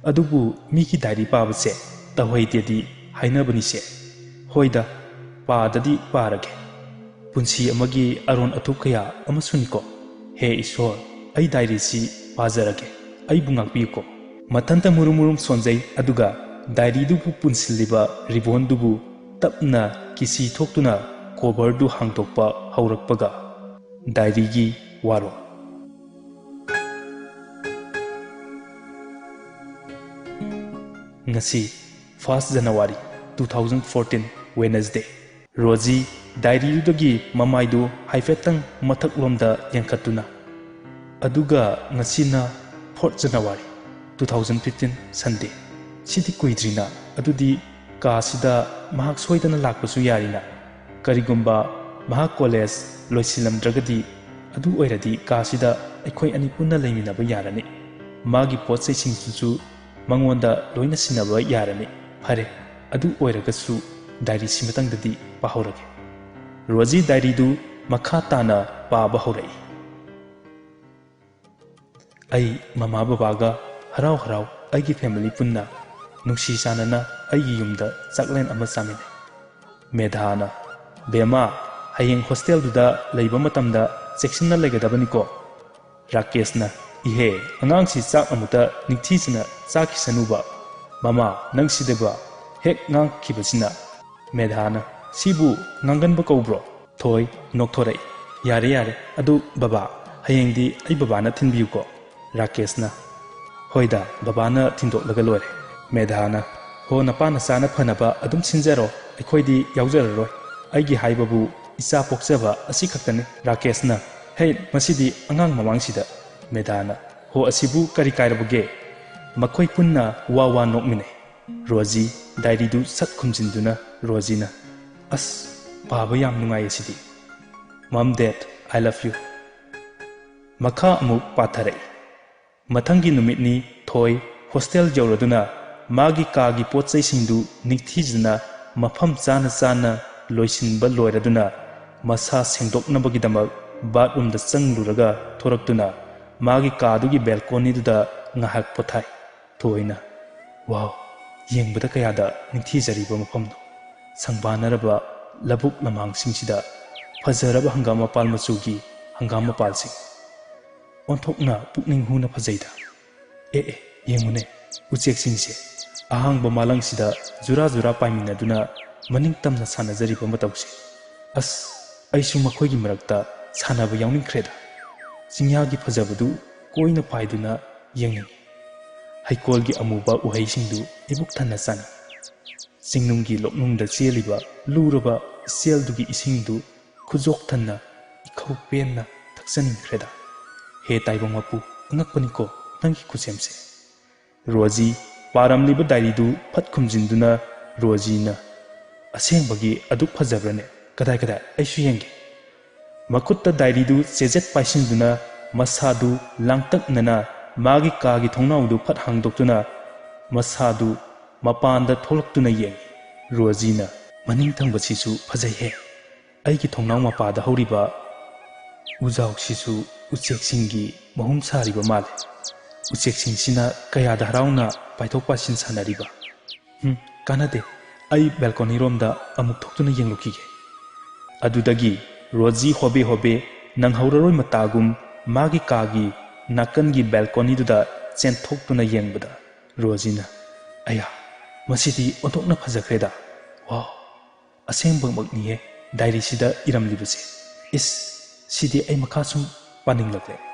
ꯑꯗꯨꯕꯨ ꯃꯤꯒꯤ diary ꯄꯥꯕꯁꯦ ꯇꯧꯍꯩꯗꯦꯗꯤ ꯍꯥꯏꯅꯕꯅꯤꯁꯦ꯫ ꯍꯣꯏꯗ, ꯄꯥꯗꯗꯤ ꯄꯥꯔꯒꯦ꯫ ꯄꯨꯟꯁꯤ ꯑꯃꯒꯤ ꯑꯔꯣꯟ ꯑꯊꯨꯞ ꯀꯌꯥ ꯑꯃꯁꯨꯅꯤꯀꯣ꯫ ꯍꯦ ꯏꯁꯣꯔ, ꯑꯩ diaryꯁꯤ ꯄꯥꯖꯔꯒꯦ, ꯑꯩꯕꯨ ꯉꯥꯛꯄꯤꯌꯨꯀꯣ꯫" ꯃꯊꯟꯇ ꯃꯨꯔꯨꯝ ꯃꯨꯔꯨꯝ ꯁꯣꯟꯖꯩ, ꯑꯗꯨꯒ diaryꯗꯨꯕꯨ ꯄꯨꯟꯁꯤꯜꯂꯤꯕ ribbonꯗꯨꯕꯨ ꯇꯞꯅ ꯀꯤꯁꯤ ꯊꯣꯛꯇꯨꯅ coverꯗꯨ ꯍꯥꯡꯗꯣꯛꯄ ꯍꯧꯔꯛꯄꯒ꯫ Diaryꯒꯤ ꯋꯥꯔꯣꯜ꯫ ꯉꯁꯤ first January two thousand fourteen, Wednesday꯫ Rozi diaryꯗꯨꯗꯒꯤ ꯃꯃꯥꯏꯗꯨ ꯍꯥꯏꯐꯦꯠꯇꯪ ꯃꯊꯛꯂꯣꯝꯗ ꯌꯦꯡꯈꯠꯇꯨꯅ, "ꯑꯗꯨꯒ ꯉꯁꯤꯅ fourth January two thousand fifteen, Sunday꯫ ꯁꯤꯗꯤ ꯀꯨꯏꯗ꯭ꯔꯤꯅ, ꯑꯗꯨꯗꯤ ꯀꯥꯁꯤꯗ ꯃꯍꯥꯛ ꯁꯣꯏꯗꯅ ꯂꯥꯛꯄꯁꯨ ꯌꯥꯔꯤꯅ꯫ ꯀꯔꯤꯒꯨꯝꯕ ꯃꯍꯥꯛ college ꯂꯣꯏꯁꯤꯜꯂꯝꯗ꯭ꯔꯒꯗꯤ, ꯑꯗꯨ ꯑꯣꯏꯔꯗꯤ ꯀꯥꯁꯤꯗ ꯑꯩꯈꯣꯏ ꯑꯅꯤ ꯄꯨꯟꯅ ꯂꯩꯃꯤꯟꯅꯕ ꯌꯥꯔꯅꯤ꯫ ꯃꯥꯒꯤ ꯄꯣꯠ ꯆꯩꯁꯤꯡꯗꯨꯁꯨ ꯃꯉꯣꯟꯗ ꯂꯣꯏꯅ ꯁꯤꯟꯅꯕ ꯌꯥꯔꯅꯤ꯫ ꯐꯔꯦ, ꯑꯗꯨ ꯑꯣꯏꯔꯒꯁꯨ diaryꯁꯤꯃꯇꯪꯗꯗꯤ ꯄꯥꯍꯧꯔꯒꯦ꯫" ꯔꯣꯖꯤ diaryꯗꯨ ꯃꯈꯥ ꯇꯥꯅ ꯄꯥꯕ ꯍꯧꯔꯛꯏ꯫ ꯑꯩ ꯃꯃꯥ ꯕꯕꯥꯒ ꯍꯔꯥꯎ ꯍꯔꯥꯎ ꯑꯩꯒꯤ family ꯄꯨꯟꯅ ꯅꯨꯡꯁꯤ ꯆꯥꯟꯅꯅ ꯑꯩꯒꯤ ꯌꯨꯝꯗ ꯆꯥꯛꯂꯦꯟ ꯑꯃ ꯆꯥꯃꯤꯟꯅꯩ꯫ ꯃꯦꯙꯥꯅ, "ꯕꯦꯝꯃ, ꯍꯌꯦꯡ hostelꯗꯨꯗ ꯂꯩꯕ ꯃꯇꯝꯗ ꯆꯦꯛꯁꯤꯟꯅ ꯂꯩꯒꯗꯕꯅꯤꯀꯣ"꯫ ꯔꯥꯀꯦꯁꯅ, "ꯏꯍꯦ, ꯑꯉꯥꯡꯁꯤ ꯆꯥꯛ ꯑꯃꯨꯛꯇ ꯅꯤꯡꯊꯤꯖꯅ ꯆꯥꯈꯤꯁꯅꯨꯕ꯫ ꯃꯃꯥ, ꯅꯪ ꯁꯤꯗꯕ?" ꯍꯦꯛ ꯉꯥꯡꯈꯤꯕꯁꯤꯅ ꯃꯦꯙꯥꯅ, "ꯁꯤꯕꯨ ꯉꯥꯡꯒꯟꯕ ꯀꯧꯕ꯭ꯔꯣ?" ꯊꯣꯏ ꯅꯣꯛꯊꯣꯔꯛꯏ꯫ "ꯌꯥꯔꯦ, ꯌꯥꯔꯦ, ꯑꯗꯨ ꯕꯕꯥ, ꯍꯌꯦꯡꯗꯤ ꯑꯩ ꯕꯕꯥꯅ ꯊꯤꯟꯕꯤꯌꯨꯀꯣ"꯫ ꯔꯥꯀꯦꯁꯅ, "ꯍꯣꯏꯗ, ꯕꯕꯥꯅ ꯊꯤꯟꯗꯣꯛꯂꯒ ꯂꯣꯏꯔꯦ"꯫ ꯃꯦꯙꯥꯅ, "ꯍꯣ, ꯅꯄꯥ ꯅꯆꯥꯅ ꯐꯅꯕ ꯑꯗꯨꯝ ꯁꯤꯟꯖꯔꯣ, ꯑꯩꯈꯣꯏꯗꯤ ꯌꯥꯎꯖꯔꯔꯣꯏ꯫ ꯑꯩꯒꯤ ꯍꯥꯏꯕꯕꯨ ꯏꯆꯥ ꯄꯣꯛꯆꯕ ꯑꯁꯤ ꯈꯛꯇꯅꯤ"꯫ ꯔꯥꯀꯦꯁꯅ, "ꯍꯦ, ꯃꯁꯤꯗꯤ ꯑꯉꯥꯡ ꯃꯃꯥꯡꯁꯤꯗ"꯫ ꯃꯦꯙꯥꯅ, "ꯍꯣ, ꯑꯁꯤꯕꯨ ꯀꯔꯤ ꯀꯥꯏꯔꯕꯒꯦ?" ꯃꯈꯣꯏ ꯄꯨꯟꯅ ꯋꯥ ꯋꯥ ꯅꯣꯛꯃꯤꯟꯅꯩ꯫ ꯔꯣꯖꯤ diaryꯗꯨ ꯁꯠ ꯈꯨꯝꯖꯤꯟꯗꯨꯅ ꯔꯣꯖꯤꯅ, "ꯑꯁ, ꯄꯥꯕ ꯌꯥꯝ ꯅꯨꯡꯉꯥꯏ ꯑꯁꯤꯗꯤ"꯫ "Mom, Dad, I love you"꯫ ꯃꯈꯥ ꯑꯃꯨꯛ ꯄꯥꯊꯔꯛꯏ꯫ ꯃꯊꯪꯒꯤ ꯅꯨꯃꯤꯠꯅꯤ ꯊꯣꯏ hostel ꯌꯧꯔꯗꯨꯅ ꯃꯥꯒꯤ ꯀꯥꯒꯤ ꯄꯣꯠ ꯆꯩꯁꯤꯡꯗꯨ ꯅꯤꯡꯊꯤꯖꯅ ꯃꯐꯝ ꯆꯥꯅ ꯆꯥꯅ ꯂꯣꯏꯁꯤꯟꯕ ꯂꯣꯏꯔꯗꯨꯅ ꯃꯁꯥ ꯁꯦꯡꯗꯣꯛꯅꯕꯒꯤꯗꯃꯛ bathroomꯗ ꯆꯪꯂꯨꯔꯒ ꯊꯣꯔꯛꯇꯨꯅ ꯃꯥꯒꯤ ꯀꯥꯗꯨꯒꯤ balconyꯗꯨꯗ ꯉꯥꯏꯍꯥꯛ ꯄꯣꯊꯥꯏ꯫ ꯊꯣꯏꯅ, "ꯋꯥꯎ, ꯌꯦꯡꯕꯗ ꯀꯌꯥꯗ ꯅꯤꯡꯊꯤꯖꯔꯤꯕ ꯃꯐꯝꯅꯣ꯫ ꯁꯪꯕꯥꯟꯅꯔꯕ ꯂꯧꯕꯨꯛ ꯂꯝꯍꯥꯡꯁꯤꯡꯁꯤꯗ ꯐꯖꯔꯕ ꯍꯪꯒꯥꯝ ꯃꯄꯥꯜ ꯃꯆꯨꯒꯤ ꯍꯪꯒꯥꯝ ꯃꯄꯥꯜꯁꯤꯡ꯫ ꯑꯣꯟꯊꯣꯛꯅ ꯄꯨꯛꯅꯤꯡ ꯍꯨꯅ ꯐꯖꯩꯗ꯫ ꯑꯦ, ꯑꯦ, ꯌꯦꯡꯉꯨꯅꯦ, ꯎꯆꯦꯛꯁꯤꯡꯁꯦ ꯑꯍꯥꯡꯕ ꯃꯥꯂꯪꯁꯤꯗ ꯖꯨꯔꯥ ꯖꯨꯔꯥ ꯄꯥꯏꯃꯤꯟꯅꯗꯨꯅ ꯃꯅꯤꯡ ꯇꯝꯅ ꯁꯥꯟꯅꯖꯔꯤꯕ ꯃꯇꯧꯁꯦ꯫ ꯑꯁ, ꯑꯩꯁꯨ ꯃꯈꯣꯏꯒꯤ ꯃꯔꯛꯇ ꯁꯥꯟꯅꯕ ꯌꯥꯎꯅꯤꯡꯈ꯭ꯔꯦꯗ꯫ ꯆꯤꯡꯌꯥꯒꯤ ꯐꯖꯕꯗꯨ ꯀꯣꯏꯅ ꯄꯥꯏꯗꯨꯅ ꯌꯦꯡꯅꯤꯡꯏ꯫ ꯍꯩꯀꯣꯜꯒꯤ ꯑꯃꯨꯕ ꯎꯍꯩꯁꯤꯡꯗꯨ ꯏꯕꯨꯛ ꯊꯟꯅ ꯆꯥꯅꯤꯡꯏ꯫ ꯆꯤꯡꯅꯨꯡꯒꯤ ꯂꯣꯛꯅꯨꯡꯗ ꯆꯦꯜꯂꯤꯕ ꯂꯨꯔꯕ ꯏꯆꯦꯜꯗꯨꯒꯤ ꯏꯁꯤꯡꯗꯨ ꯈꯨꯖꯣꯛ ꯊꯟꯅ ꯏꯈꯧ ꯄꯦꯟꯅ ꯊꯛꯆꯅꯤꯡꯈ꯭ꯔꯦꯗ꯫ ꯍꯦ ꯇꯥꯏꯕꯪ ꯃꯄꯨ, ꯑꯉꯛꯄꯅꯤꯀꯣ ꯅꯪꯒꯤ ꯈꯨꯁꯦꯝꯁꯦ"꯫ ꯔꯣꯖꯤ ꯄꯥꯔꯝꯂꯤꯕ diaryꯗꯨ ꯐꯠ ꯈꯨꯝꯖꯤꯟꯗꯨꯅ ꯔꯣꯖꯤꯅ, "ꯑꯁꯦꯡꯕꯒꯤ ꯑꯗꯨꯛ ꯐꯖꯕ꯭ꯔꯅꯦ? ꯀꯗꯥꯏ, ꯀꯗꯥꯏ? ꯑꯩꯁꯨ ꯌꯦꯡꯒꯦ"꯫ ꯃꯈꯨꯠꯇ diaryꯗꯨ ꯆꯦꯖꯦꯠ ꯄꯥꯏꯁꯤꯟꯗꯨꯅ ꯃꯁꯥꯗꯨ ꯂꯥꯡꯇꯛꯅꯅ ꯃꯥꯒꯤ ꯀꯥꯒꯤ ꯊꯣꯡꯅꯥꯎꯗꯨ ꯐꯠ ꯍꯥꯡꯗꯣꯛꯇꯨꯅ ꯃꯁꯥꯗꯨ ꯃꯄꯥꯟꯗ ꯊꯣꯛꯂꯛꯇꯨꯅ ꯌꯦꯡꯏ꯫ ꯔꯣꯖꯤꯅ, "ꯃꯅꯤꯡ ꯊꯪꯕꯁꯤꯁꯨ ꯐꯖꯩꯍꯦ"꯫ ꯑꯩꯒꯤ ꯊꯣꯡꯅꯥꯎ ꯃꯄꯥꯗ ꯍꯧꯔꯤꯕ ꯎꯖꯥꯎꯁꯤꯁꯨ ꯎꯆꯦꯛꯁꯤꯡꯒꯤ ꯃꯍꯨꯝ ꯁꯥꯔꯤꯕ ꯃꯥꯜꯂꯦ꯫ ꯎꯆꯦꯛꯁꯤꯡꯁꯤꯅ ꯀꯌꯥꯗ ꯍꯔꯥꯎꯅ ꯄꯥꯏꯊꯣꯛ ꯄꯥꯏꯁꯤꯟ ꯁꯥꯟꯅꯔꯤꯕ꯫ ꯍꯨꯝ, ꯀꯥꯟꯅꯗꯦ꯫ ꯑꯩ ꯕꯦꯜꯀꯣꯅꯤꯔꯣꯝꯗ ꯑꯃꯨꯛ ꯊꯣꯛꯇꯨꯅ ꯌꯦꯡꯂꯨꯈꯤꯒꯦ꯫ ꯑꯗꯨꯗꯒꯤ ꯔꯣꯖꯤ ꯍꯣꯕꯦ ꯍꯣꯕꯦ ꯅꯪꯍꯧꯔꯔꯣꯏ ꯃꯇꯥꯒꯨꯝ ꯃꯥꯒꯤ ꯀꯥꯒꯤ ꯅꯥꯀꯟꯒꯤ ꯕꯦꯜꯀꯣꯅꯤꯗꯨꯗ ꯆꯦꯟꯊꯣꯛꯇꯨꯅ ꯌꯦꯡꯕꯗ ꯔꯣꯖꯤꯅ, "ꯑꯌꯥ, ꯃꯁꯤꯗꯤ ꯑꯣꯟꯊꯣꯛꯅ ꯐꯖꯈ꯭ꯔꯦꯗ꯫ ꯋꯥꯎ, ꯑꯁꯦꯡꯕꯃꯛꯅꯤꯍꯦ, ꯗꯥꯏꯔꯤꯁꯤꯗ ꯏꯔꯝꯂꯤꯕꯁꯦ꯫ ꯏꯁ, ꯁꯤꯗꯤ ꯑꯩ ꯃꯈꯥ ꯁꯨꯝ ꯄꯥꯅꯤꯡꯂꯛꯂꯦ"꯫